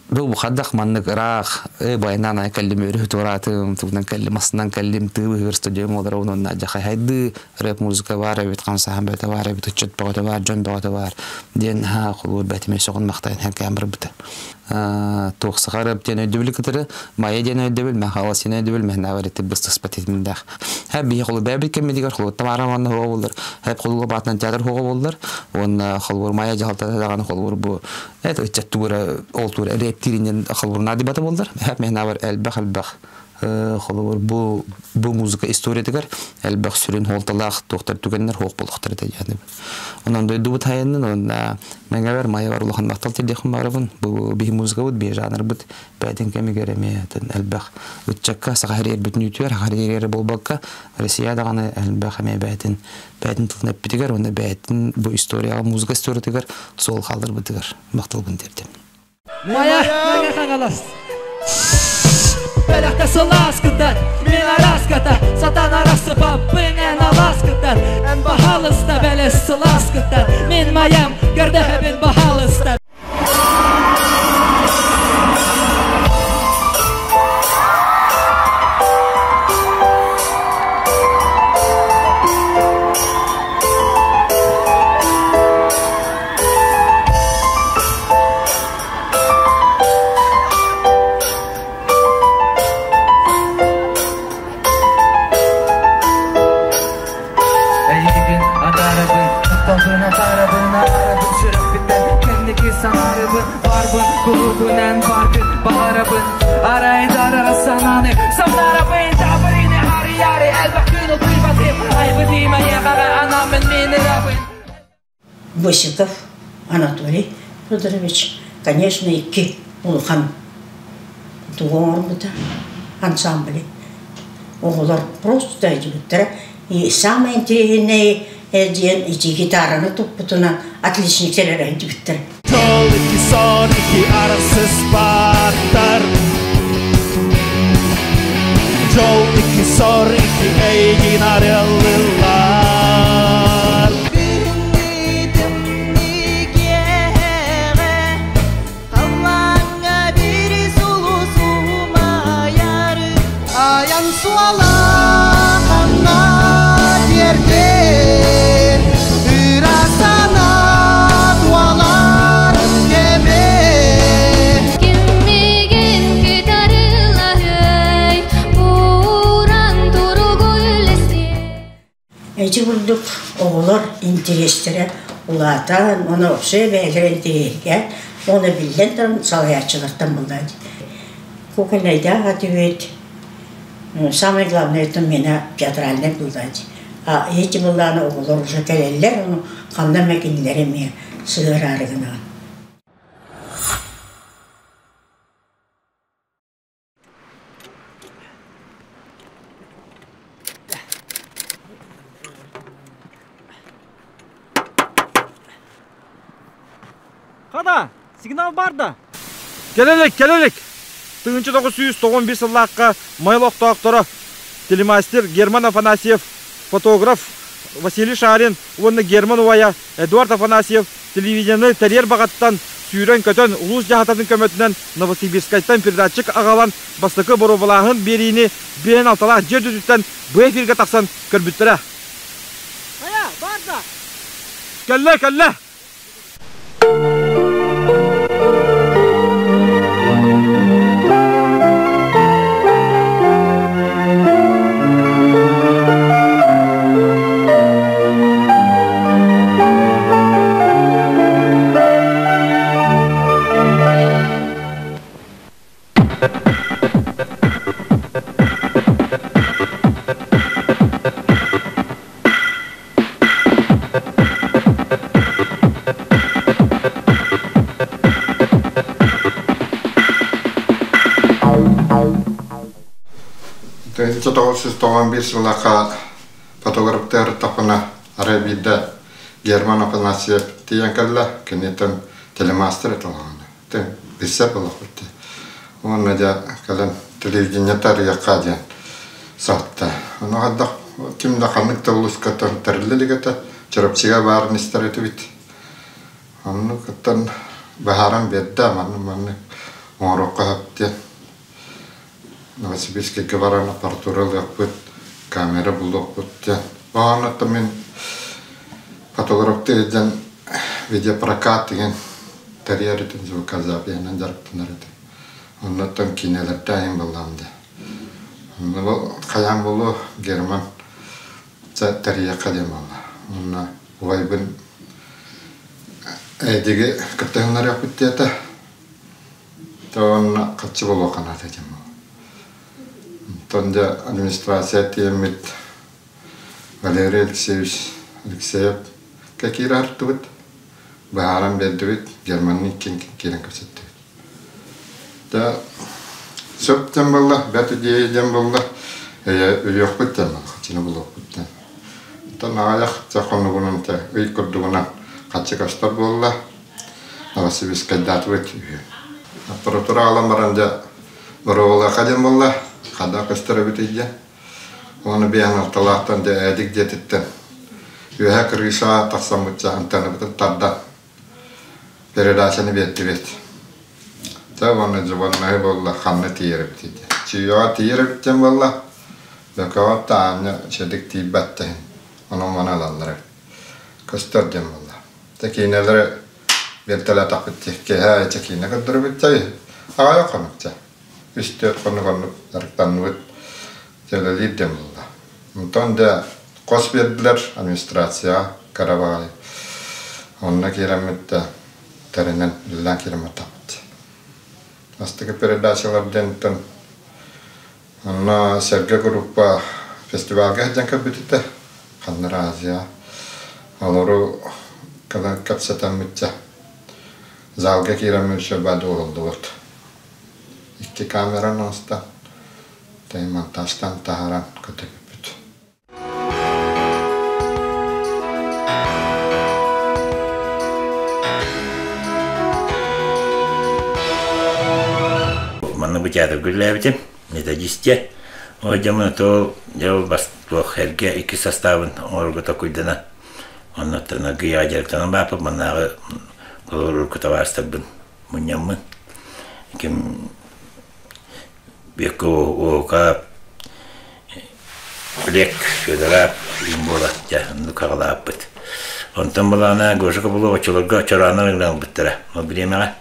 бу хаддах маннык ыраах байнан ай кэллим өрү тураатым тугунан кэллим астынан кэллим тыы стадион олар онон жахай хайды рэп музыка бар эбит хамсахан бөтө бар эбит ыччат бөтө бар дьон бөтө бар диэн ха холуур бэтиме соҕун махтайын хэркээн барбыта туох сахарып диэн өйдөбүл кытары мая диэн өйдөбүл махалас диэн өйдөбүл мэхнавар ити быстыспат этимдах ха би холу бэбит кеммедигер холу тамара манна хуга боллар хэп холуга баатынан театр хуга боллар онна холбур мая жалтата даганы холбур бу эт ыччат тугура ол тура рэп тиринен холбур надибата боллар хэп мэхнавар элбэх элбэх холобур бу бу музыка историятыгар элбэх сүрүн холталаах туохтар түгэннер хоох болохтар этэ онон дойдубут хайыннын онна мэҥэбэр майабар улахан махтал тирдиэхин баарабын бу биһи музыкабыт биһи жанрбыт бээтин кэмигэр эмиэ элбэх ыччакка саха хэриэрбит нүтүөр хариэрэ болбакка Россия даҕаны элбэх эмиэ бээтин бээтин тылын эппитигэр уонна бээтин бу историяҕа музыка историятыгар суол хаалдырбытыгар махталбын тиэрдем. Мая, Мэҥэ Хаҥалас. Бэлэхтэ сылааскытан, мин араската, сатан арахсыпаппын эн алааскыттан, эн баһаалыста бэлэс сылааскыттан, мин маям көрдөһөбүн баһаалыста. Махталбын атаарабын арабын сүрэхпиттэн Кэнники саҥарабын барбын курутунан баргын баҕарабын Арайдарара санааны самнарабын Табырыны арыйаары элбэх күн утуйбатым Айбытым айаҕаҕа анаммын мин ырабын Босиков Анатолий Федорович, конечно, икки улахан тугу оҥорбута ансамбли. Оҕолор просто өйдүбүттэрэ. И самое интересное диэн ити гитараны туппутунан отличниктэр эрэ өйдүбүттэр. Жол икки сон икки арасыспаттар Жол икки сор икки эйигин арыаллыыллар Айан суола ханна тиэрдэр ыра санаа туолар кэмэ Киммигин кытарылаһый, бууран туругу үлэсти. Ити курдук оҕолор интириэстэрэ улаатан, ону вообще бэйэлэрэ интириэһиргээн, уонна биллэн туран салайааччылартан буллаа дии. Кукольнайдаах этибит. Самое главное это меня театральный буллаа дии. А эти былааны оҕолор уже кэлэллэр, ону ханна эмэ кинилэри эмиэ сыһыараары гынаҕын. Хата, сигнал бар да? Кэлэлик, кэлэлик! 1991 сыллаахха Майыл охтоохторо телемастер Герман Афанасьев, фотограф Василий Шарин уонна Герман убайа Эдуард Афанасьев телевидениены тэрийэр баҕаттан сүүрэн-көтөн улуус дьаһалтатын көмөтүнэн Новосибирскайтан передатчик аҕалан бастакы боруобалааһын биэриини биэн алталаах дьиэ үрдүттэн бу эфиргэ тахсан көрбүттэрэ. Хайа, бар да? Кэллэ, кэллэ! Тыһыынча тоҕус сүүс тоҕон биир сыллаахха фотографтыыр тахпына арай биирдэ Герман Афанасьев тиийэн кэллэ. Киниттэн телемастер эталаҕына. Билсэр буоллахпыт дии. Уонна дьэ кэлэн телевидение тарыйыахха диэн саатта. Ону хайдах ким да ханнык да улууска тэриллэ илик этэ. Чурапчыга баарын истэр этибит. Оннук оттон быһааран биэрдэ маннык-маннык оҥоруохха сөп диэн. Новосибирскайга баран аппаратура ылыахпыт, камера булуохпут диэн. Оонньоттон мин фотографтыы сылдьан видеопрокат деген тэрийэр этим, звукозапиһынан дьарыктанар этим. Оннуттан киинэлэртээһин буоллаҕым дии. Онно бу хайаан буолуо Герман тэрийиэххэ диэн буолла. Уонна убайбын Эдиги кыттыһыннарыахпыт диэтэ. Уонна хаччы буолуохха наада диэн буолла. Онтон дьэ администрация тиэммит Валерий Алексеевич Алексеев киирэ артыбыт. Быһааран биэрдибит, Германны иккиэн киирэн кэпсэттибит. Дьэ, сөп диэн буолла, бэрт идея диэн буолла, өлүөхпүт диэн буолла, хаччыны булуохпут диэн. Онтон аҕыйах чэ хонугунан чэ ый курдугунан хаччы көстөр буолла. Новосибирскайдаатыбыт үһү. Аппаратура аҕалан баран дьэ боруобалыахха диэн буолла, хайдах көстөр эбитий диэн. Уонна биэһэн алталаахтан дьэ Эдик дьиэтиттэн үөһэ крышаҕа тахсаммычча антеннабытын тардан передачаны биэрдибит. Дьэ уонна дьыбаннаһыы буолла ханна тиийэр эбитий диэн. Чүйэҕэ тиийэр эбит диэн буолла, Бөкөҕө таанньа үчүгэйдик тиийбэт да иһин онон-манан ылаллар эбит. Көстөр диэн буолла. Дьэ киинэлэри биэртэлээтэхпит дии. Киэһэ аайы киинэ көрдөрөбүт дьэ аҕыйах хонук дьэ. Үс-түөрт хонук оннук дьарыктанныбыт дьэлэлиир диэн буолла. Онтон дьэ хос биэрдилэр администрацияҕа кыра баҕайы. Онно киирэммит да тэринэн үлэлээн киирэммэтэхпит. Бастакы передачалар диэнтэн онно Сэргэ группа фестивалга сылдьан көрбүт этэ. Ханнар Азия. Олору кэпсэтэммитчэ залга киирэммит сөбө дуоһуллубут. Икки камераны оҥостон, монтажтан таһааран көтөппүппүт. Манна бу театрга үлэлээбитим, методистия. Ол дьоммун то дьэ бас туох эргэ икки составын оҥорорго токуйдана. Оннуттан аргыйаҕа дьарыктанан бааппыт маннааҕы холобур табаарыстарбын мунньаммын. Ким Беков, Олег Федоров им буола дьэ оннук аҕалааппыт. Онтон былаана Гоша Копылов оччолорго Чорааннар ыҥыран ылбыттара. Ол бириэмэҕэ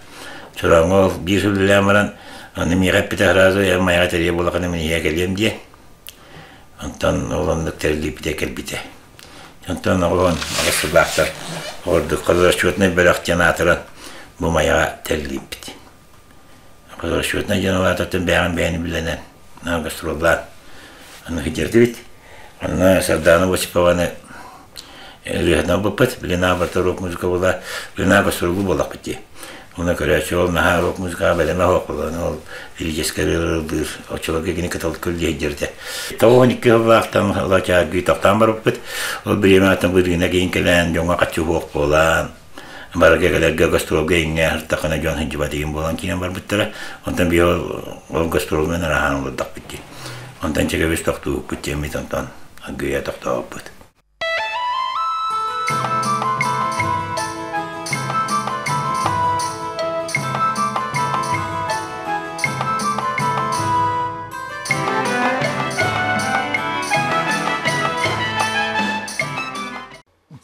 Чорооҥҥо ол биир сыл үлэлээн баран аны миэхэ эппитэ сразу я майаҕа тэрийэ буолахына мин ийэ кэлиэм диэн. Онтон ол оннук тэриллибитэ кэлбитэ. Онтон оҕолон аҕыс сыллаахтар ордук расчетнай бөлөх диэн аатыран бу майаҕа тэриллибит. Расчетнай диэн улаатартан бэйэҕин бэйэни билэнэн наар гастроллаан аны сылдьардыбыт. Онно Сардаана Осипованы ырыаһынан ылбыппыт. Билин аабарта рок-музыка буола, билин аа гастроллуу буоллахпыт дии. Уна көрөөччү ол наһаа рок-музыкаҕа бэлэмэ суох буолан ол лирическэй ырыалары ыллыыр. Оччолорго кини кыталык күллүһүйдэрдэ. 92 сыллаахтан ыла тохтоон барбыппыт. Ол бириэмэҕиттэн бырыына киин кэлэн дьоҥҥо хаччы суох буолан барыга кэлэргэ гастролга иҥҥэ сыртаххына дьон сылдьыбат игин буолан киирэн барбыттара. Онтон биһи ол гастролунан араһаан олордохпут дии. Онтон чэгэбис тохтуубуппут диэммит онтон аргыйа тохтообуппут.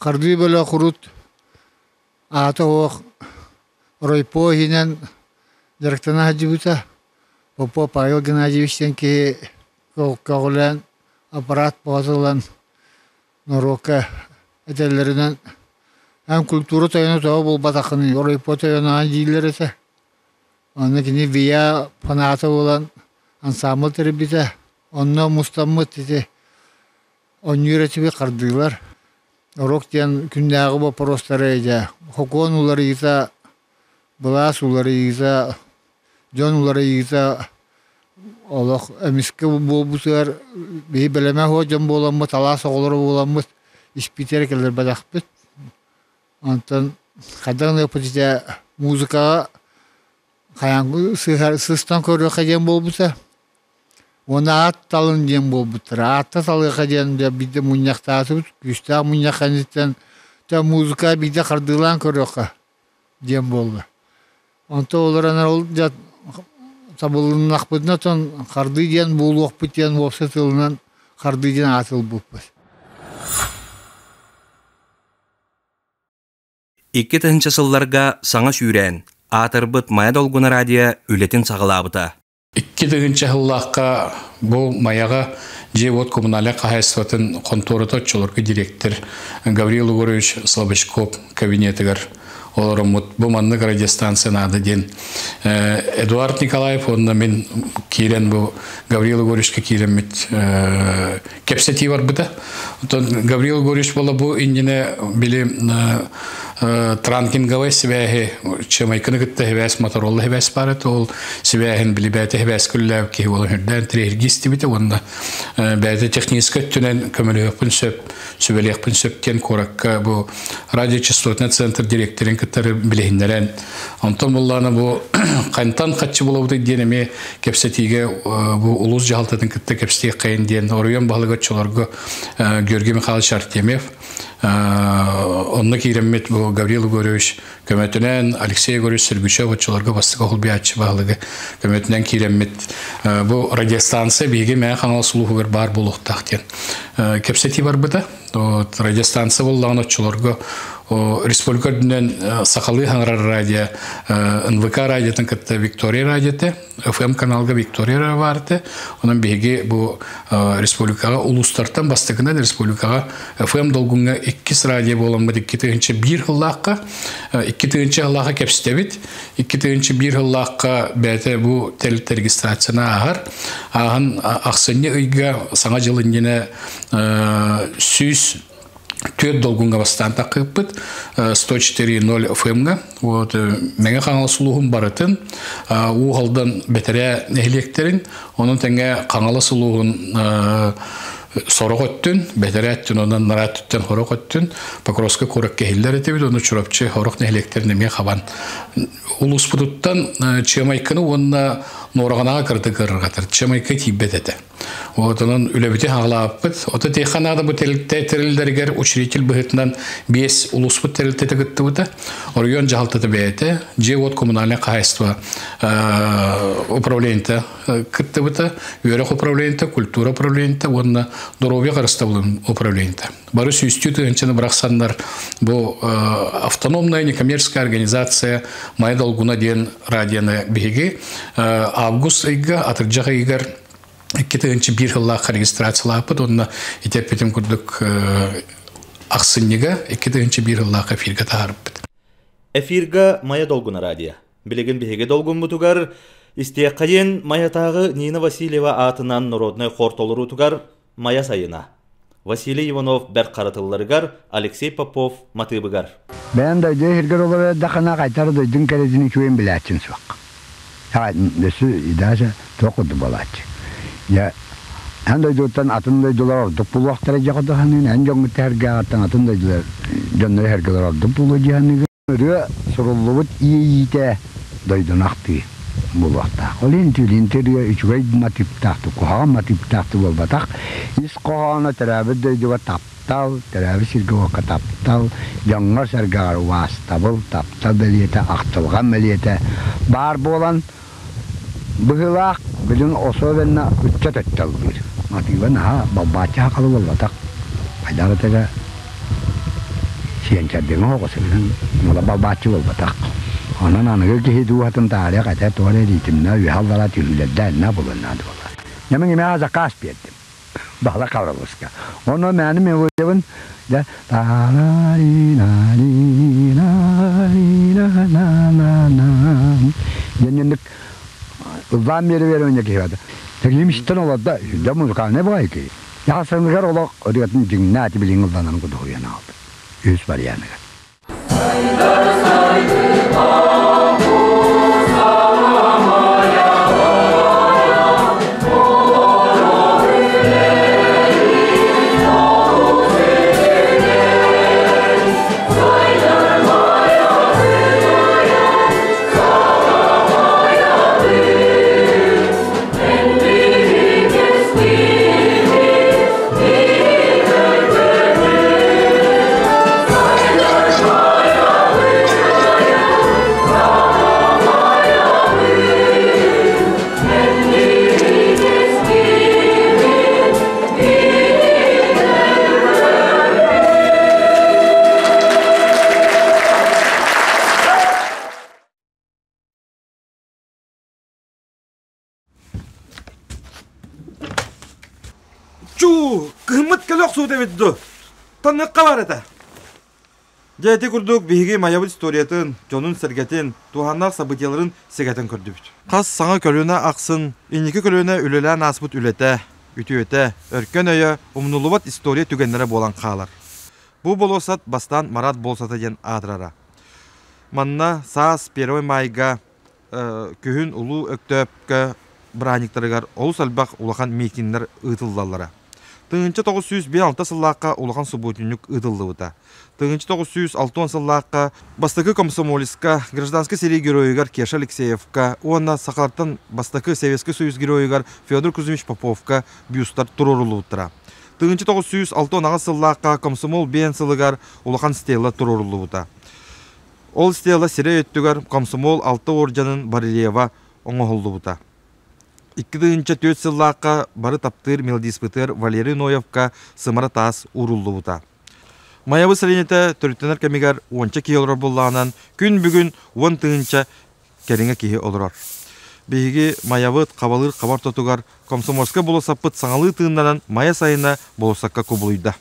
Хардыы бөлөх урут аата суох райпо иһинэн дьарыктана сылдьыбыта. Попов Павел Геннадьевич диэн киһи көҕүлээн аппарат бөҕөтө ылан норуокка этэллэринэн эн культура тойоно тоҕо буолбатаххыный, райпо тойоно дииллэр этэ. Онно кини ВИА фаната буолан ансаамбыл тэрийбитэ. Онно мустаммыт ити Онньуур этиби хардыылар. Урок диэн күннээҕи боппуруостары дьэ хокуон уларыйыыта, былаас уларыйыыта, дьон уларыйыыта олох эмискэ буолбутугар биһи бэлэмэ суох дьон буоламмыт, алаас оҕолоро буоламмыт испитигэр кэлэрбэтэхпит. Онтон хайдах гыныахпыт ити музыкаҕа хайаан сыһар сыстан көрүөххэ диэн буолбута. Уонна аат талын диэн буолбуттара. Аатта талыаха диэн дьэ биирдэ мунньахтаатыбыт, күүстээх мунньах кэнниттэн дьэ музыка биирдэ хардыылаан көрүөххэ диэн буолла. Онто олорон ол дьэ табылыннахпытына оттон хардыы диэн буолуохпут диэн уопсай тылынан хардыы диэн аат ылбыппыт. 2000 сылларга саҥа сүүрээн, аатырбыт Майа Долгуна радио үлэтин саҕалаабыта. 2000 сыллаахха бу Майаҕа дьиэ-уот коммунальнай хаһаайыстыбатын хонтуората оччолорго директор Гаврил Егорович Слабочков кабинетыгар олороммут бу маннык радиостанция наада диэн Эдуард Николаев уонна мин киирэн бу Гаврил Егоровичка киирэммит кэпсэтии барбыта. Оттон Гаврил Егорович буола бу иннинэ били транкинговай сибээһи Чымайкыны кытта сибээс Моторолла сибээс баар этэ ол сибээһин били бэйэтэ сибээс күллээбит киһи буолан үрдээн тириэргии истибитэ уонна бэйэтэ техническэй өттүнэн көмөлөһүөхпүн сөп сүбэлиэхпин сөп диэн куоракка бу радиочастотный центр директорын кытары билиһиннэрэн онтон буллаана бу хантан хаччы булабытый диэн эмиэ кэпсэтиигэ бу улуус дьаһалтатын кытта кэпсэтиэххэйин диэн оройуон баһылыга оччолорго Георгий Михайлович Артемьев онно киирэммит бу Гаврил Егорович көмөтүнэн Алексей Егорович Сергучев оччолорго бастакы холбуйааччы баһылыгы көмөтүнэн киирэммит бу радиостанция биһиги Мэҥэ Хаҥалас улууһугар баар буолуохтаах диэн кэпсэтии барбыта. Радиостанция боллаҕын оччолорго республика үрдүнэн сахалыы хаҥарар радио НВК радиотын кытта Виктория радиота, FM каналга Виктория баар этэ. Онон биһиги бу республикаҕа улуустартан бастакынан республикаҕа FM долгуҥҥа иккис радио буоламмыт 2001 сыллаахха 2000 сыллаахха кэпсэтэбит. 2001 сыллаахха бэйэтэ бу тэрилтэ регистрацияны ааһар. Ааһан ахсынньы ыйга саҥа дьыл иннинэ 104 долгунга бастаан таххыппыт 104.0 FM-га. Вот Мэҥэ Хаҥалас улууһун барытын Уу Алдан бэтэрээ нэһилиэктэрин, онон тэҥэ Хаҥалас улууһун сорох өттүн, бэтэрээ өттүн, онон нараат өттүн хорох өттүн Покровскай куоракка иһиллэр этибит, ону Чурапчы хорох нэһилиэктэрин эмиэ хабан улууспутуттан Чыамайканы уонна Нуораҕанаҕа кыратык ыарырҕатар. Чыамайка тиийбэт этэ. Вот онон үлэбити хаҕалаабыппыт. Ото тиэхэ наада бу тэрилтэ тэриллэригэр учредитель быһыытынан биэс улууспут тэрилтэтэ кыттыбыта. Оройуон дьаһалтата бэйэтэ, дьиэ-уот коммунальнай хаһаайыстыба управлениета кыттыбыта, үөрэх управлениета, культура управлениета уонна доруобуйа харыстабылын управлениета. Бары сүүстүү тыһыынчаны бырахсаннар бу автономная некоммерческая организация Майа Долгуна диэн радионы биһиги август ыйга атырдьах ыйыгар 2001 сыллаахха регистрациялааппыт уонна ити эппитим курдук ахсынньыга 2001 сыллаахха эфиргэ таһаарбыт. Эфирга Майа Долгуна радио. Билигин биһиги долгуммутугар истиэххэ диэн Майатааҕы Нина Васильева аатынан народнай хор толоруутугар Майа сайына. Василий Иванов бэрт харатылларыгар Алексей Попов матыыбыгар. Бэйэм дойду иһиргэр олорор дахына қайтар дойдун кэрэтин үчүгэйин билээччин суох. Өссө даже туох курдук буолааччы. Я эн дойдуттан атын дойдулар ордук булуохтара дьэ хотоханын эн дьоҥҥут тэһэргээҕиттэн атын дойдулар дьоннор эһэргэлэр ордук булуо дьиһаныгын ырыа суруллубут иэйиитэ дойдуну ахтыы буолуохтаах. Ол иһин түүлүн ырыа үчүгэй матыыптаахтык, куһаҕан матыыптаахтык буолбатах. Ис хоһооно төрөөбүт дойдуга таптал, төрөөбүт сиргэ-уокка таптал, дьоҥҥор-сэргэҕэр убаастабыл, таптал бэлиэтэ, ахтылҕан бэлиэтэ баар буолан быһыылаах билин особенно ыччат өттө ыллыыр. Матыыба наһаа балбааччы сахалы буолбатах. Хайдах этэрэ сиэнчэрдиҥи оҕус мала балбааччы буолбатах. Онон аныгы киһи дууһатын таарыйах этэ туох эрэ ритмнэ үөһэ аллара түһүүлэрдээх иннэ булуннаады буолар. Ньамын имэҕэ заказ биэрдим. Баһла Хавралыска. Онно мэни мелодиябын дьэ диэн ыллаан биэрэ биэрэ киһи бата. Тэгим истэн олордо, дьэ музыкальный баҕайы киһи. Ясыныгар олох ырыатын дьиҥнээх билиҥ ылланан кудуһуйан аалбыт. Үһүс варианыгар. Чуу, кыһыммыт кэлэ охсубут эбит дуу? Танныахха баар этэ. Дьэ, ити курдук биһиги Майабыт историятын, дьонун-сэргэтин, туһааннаах событиеларын сэгэтэн көрдүбүт. Хас саҥа көлүөнэ ахсын инники көлүөнэ үлэлээн ааспыт үлэтэ, үтүөтэ, өркөн өйө умнуллубат история түгэннэрэ буолан хаалар. Бу болуоссат бастаан Марат болуоссата диэн аатырара. Манна саас 1 майга күһүн Улуу Өктөөпкө бырааһынньыктарыгар олус элбэх улахан митиннэр ыытыллаллара. 1906 сыллаахха улахан субуотунньук ыытыллыбыта. 1960 сыллаахха бастакы комсомолецка, гражданскай сэрии геройугар Кеша Алексеевка уонна сахалартан бастакы Советский Союз геройугар Федор Кузьмич Поповка бюстар туруоруллубуттара. 1968 сыллаахха комсомол биэн сылыгар улахан стела туруоруллубута. Ол стела сирэй өттүгэр комсомол алта уордьанын барельева оҥоһуллубута. 2004 сыллаахха бары таптыыр мелодиспытыгар Валерий Ноевка сымара таас ууруллубута. Майабыт сэлиэнньэтэ төрүттэнэр кэмигэр уонча киһи олорор буоллаҕынан, күн бүгүн 10 тыһыынча кэриҥэ киһи олорор. Биһиги Майабыт хабалыыр хаба ортотугар Комсомольскай болуоссаппыт саҥалыы тыыннанан Майа сайына болуоссакка кубулуйда.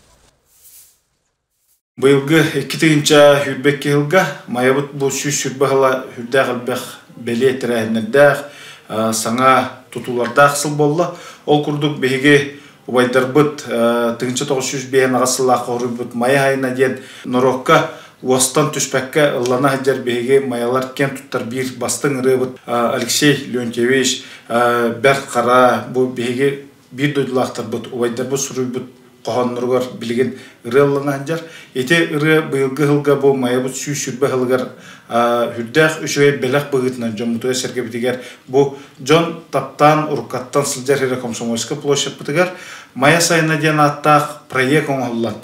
Быйылгы 2022 сылга Майабыт бу 120 сыла сүрдээх элбэх бэлиэ тэрээһиннэрдээх, саҥа тутуулардаах сыл буолла. Ол курдук биһиги убайдарбыт 1905 сыллаах хоруйбут Майа Хайна диэн норуокка уостан түспэккэ ыллана сылдьар биһиги майалар киэн туттар биир бастыҥ ырыабыт Алексей Леонтьевич Бэрт Хара бу биһиги биир дойдулаахтарбыт, убайдарбыт суруйбут хоһоонноругар билигин ырыа ыллана сылдьар. Ити ырыа быйылгы сылга бу Майабыт 120 сылыгар үрдээх үчүгэй бэлэх быһыытынан дьоммутугар сэргэбитигэр бу дьон таптаан уруккаттан сылдьар эрэ Комсомольскай площадьпытыгар Майа сайына диэн ааттаах проект оҥоһуллан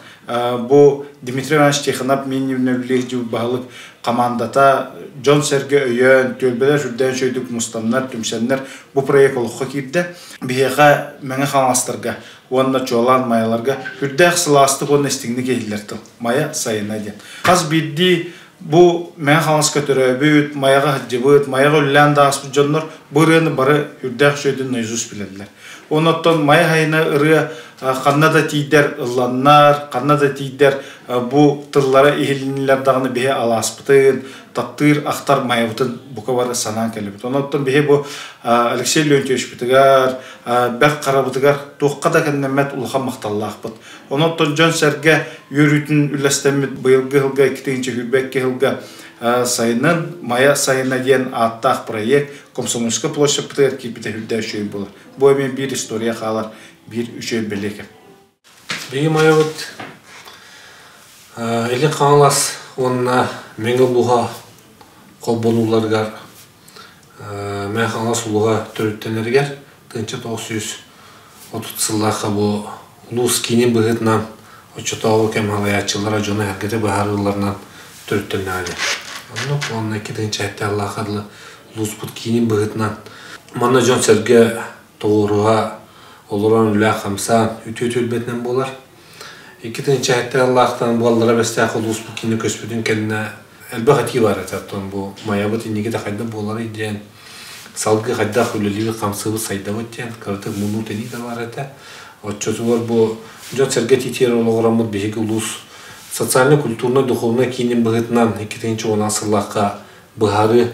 бу Дмитрий Иванович Тихонов минимум үлэлиир баһылык командата дьон-сэргэ өйөөн, түөлбэлэр сүрдээн үчүгэйдик мустаннар, түмсэннэр бу проект олоххо киирдэ. Биһиэхэ Мэҥэ Хаҥаластарга уонна чуолаан Майаларга үрдээх сылаастык уонна истиҥник иһиллэр тыл Майа сайына диэн. Хас биирдии бу Мэҥэ Хаҥаласка төрөөбүт, Майаҕа сылдьыбыт, Майаҕа үлэлээн да ааспыт дьоннор бу ырыаны бары үрдээх үчүгэйдик наизусть билэллэр. Онон Майа сайына ырыа ханна да тиийдэр ылланнар, ханна да тиийдэр бу тыллара иһиллиннилэр даҕаны биһи алааспытын, таптыыр, ахтар майабытын бука бары санаан кэллибит. Онон биһи бу Алексей Леонтьевичпытыгар, Бэрт Харабытыгар туохха да кэннэммэт улахан махталлаахпыт. Онон дьон-сэргэ үөрүүтүн үллэстэммит быйылгы сылга 2022 сылга сайынын Майа сайына диэн ааттаах проект Комсомольскай площадьпытыгар киирбитэ үрдээх үчүгэй буолар. Бу эмиэ биир история хаалар, биир үчүгэй бэлиэ Биһиги Майабыт Илин Хаҥалас уонна Мэҥэ улууһа холбонууларыгар Мэҥэ Хаҥалас улууһа төрүттэнэригэр 1930 сыллаахха бу улуус киинин быһыытынан оччотооҕу кэм салайааччылара дьоно эргэтэ быһаарыыларынан төрүттэннэҕэ. Оннук уонна 2007 сыллаахха дылы улууспут киинин быһыытынан манна дьон-сэргэ тоҕуоруһа олорон үлэ-хамсаан үтүө түөлбэтинэн буолар. 2007 сыллаахтан буоллара бэстээх улууспут киинэ көспүтүн кэннэ элбэх этии бар этэ. Оттон бу Майабыт инники да хайдах буоларый диэн, салгыы хайдах үлэлиибит, хамсыыбыт, сайдабыт диэн кыратык мунуу-тэнии да бар этэ. Оччотугар бу дьон-сэргэ тиитиэр олоҕураммыт биһиги улуус социально-культурнай, духовнай киинин быһыытынан 2010 сыллаахха быһаарыы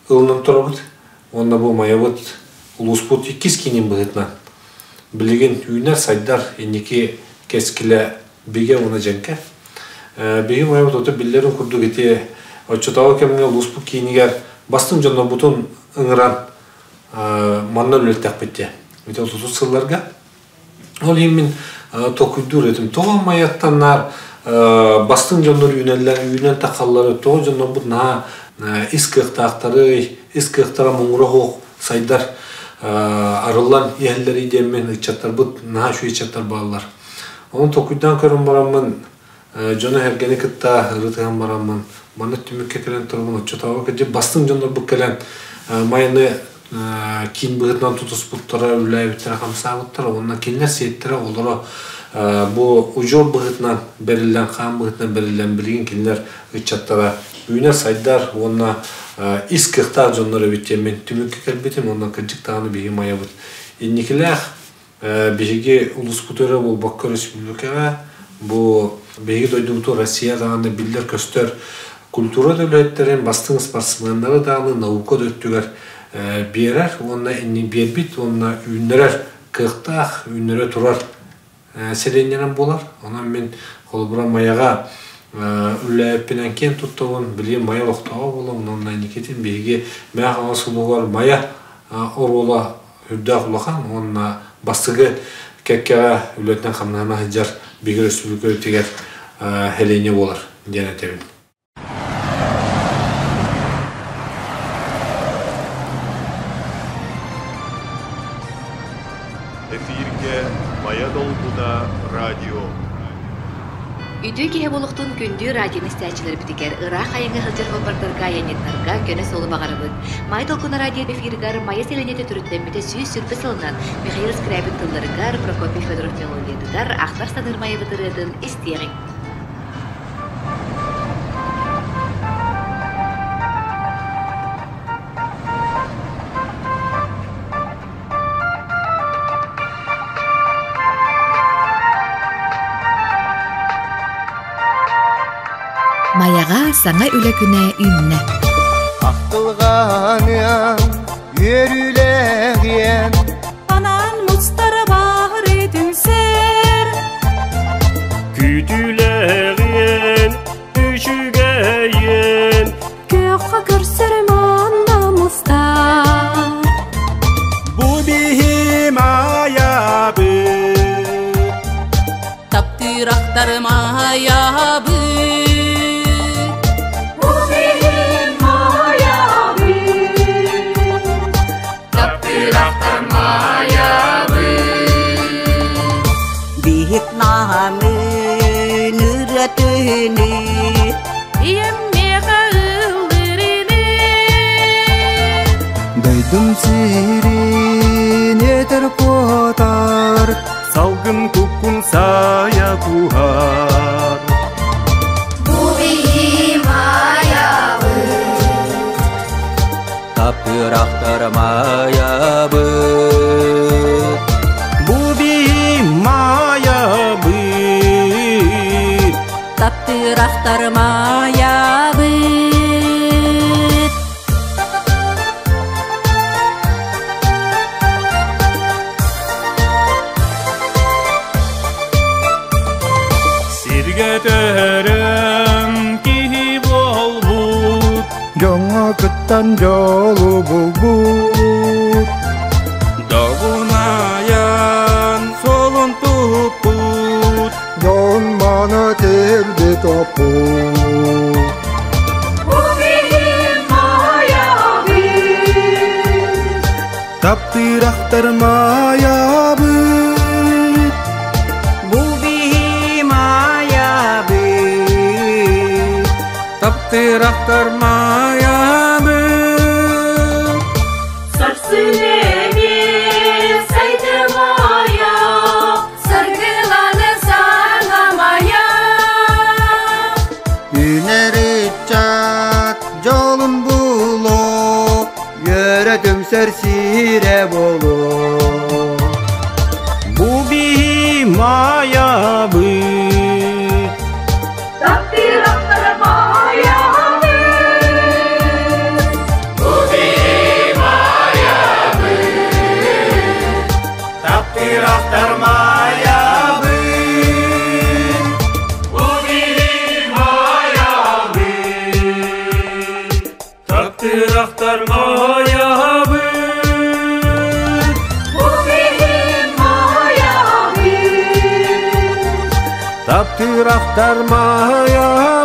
ылынан турабыт. Уонна бу Майабыт улууспут иккис киинин быһыытынан билигин үүнэр-сайдар инники кэскилэ бигэ уонна дьэҥкэ. Биһиги Майабыт ото биллэрин курдук ити оччотооҕу кэмҥэ улууспут киинигэр бастыҥ дьоннорбутун ыҥыран манна үлэлтэхпит диye. Ити 30 сылларга. Ол иһин мин толкуйдуур этим. Тоҕо Майаттан бастыҥ дьоннор үүнэллэр, үүнэн тахаллары, тоҕо дьоннорбут наһаа ис кыахтаахтарый, ис кыахтара муҥура суох сайдар арыллан иһэллэрий диэммин ыччаттарбыт наһаа үчүгэй ыччаттар бааллар. Ону толкуйдаан көрөн бараммын дьону-сэргэни кытта ырытыһан бараммын манна түмүккэ кэлэн турабын оччотооҕу кырдьык бастыҥ дьоннорбут кэлэн Майаны киин быһыытынан тутуспуттара, үлэлээбиттэрэ, хамсаабыттара уонна кинилэр сиэттэрэ оҕолоро бу удьуор быһыытынан бэриллэн, хаан быһыытынан бэриллэн билигин кинилэр ыччаттара үүнэр-сайдар уонна ис кыахтаах дьоннор эбит диэн түмүккэ кэлбитим уонна кырдьык даҕаны биһиги Майабыт инникилээх биһиги улууспут эрэ буолбакка республикаҕа бу биһиги дойдубутугар Россия даҕаны биллэр-көстөр культура да үлэһиттэрин, бастыҥ спортсменнары даҕаны наука да өттүгэр биэрэр уонна инник биэрбит уонна үүннэрэр кыахтаах, үүннэрэ турар сэлиэнньэнэн буолар. Онон мин холобура Майаҕа үлэлээбиппинэн киэн туттабын, билигин Майа олохтооҕо буолабын уонна инникитин биһиги Мэҥэ Хаҥалас улууһугар Майа оруола үрдээх улахан уонна бастакы кэккэҕэ үлэтинэн хамнаһына сылдьар биһиги өрөспүүбүлүкэбитигэр сэлиэнньэ буолар диэн этэбин. Эфиргэ Майа долгуна радио. Үтүө киһи буолуохтун күндү радионы истээччилэрбитигэр, ыраах айаҥҥа сылдьар суоппардарга, айанньыттарга көнө суолу баҕарабыт. Май Долгуна радио эфиригэр Майа сэлиэнньэтэ төрүттэммитэ 120 сылынан Михаил Скрябин тылларыгар, Прокопий Федоров мелодиятыгар ахтар саныыр Майабыт ырыатын истиэҕиҥ. Майаҕа саҥа үлэ күнэ үүннэ. Ахтылҕаныам, үөрүүлэһиэм. Анаан мустара баһыры түмсэр. Күүтүүлэҕиэн, үчүгэйиэн. Күөххэ көрсөр манна мустар. Бу биһим айабыт. Таптыыр ахтарым айабыт. Бу биһим айабыт. Таптыыр ахтарым айабыт. Биһик наамын ырыатыны Ийэм миэхэ ыллырыны. Дойдум сирин этер куотар Салгын куккун сая куһар. Бу биһим айабыт. Таптыыр майабыт. Бу биһим майабыт. Таптыыр ахтарым айабыт. Сиргэ төһөрөн киһи буолбут. Дьоҥҥо кыттан дьолу булбут. Долгунайан суолун туппут. Дьон маны тилби топпут. Бу биһим айабыт. Таптыыр ахтарым айабыт. Бу биһим айабыт. Таптыыр ахтарым айабыт. Сарсын эмиэ сайдымая, саргыланы саҥамая. Үүнэр ыччат дьолун булуо, үөрэ түмсэр сирэ буолуо. Бу биһим айабыт. Таптыыр ахтарым айабыт. Бу биһим айабыт. Таптыыр ахтарым айабыт. Бу биһим айабыт. Таптыыр ахтарым айабыт. Бу биһим айабыт. Таптыыр ахтарым айабыт.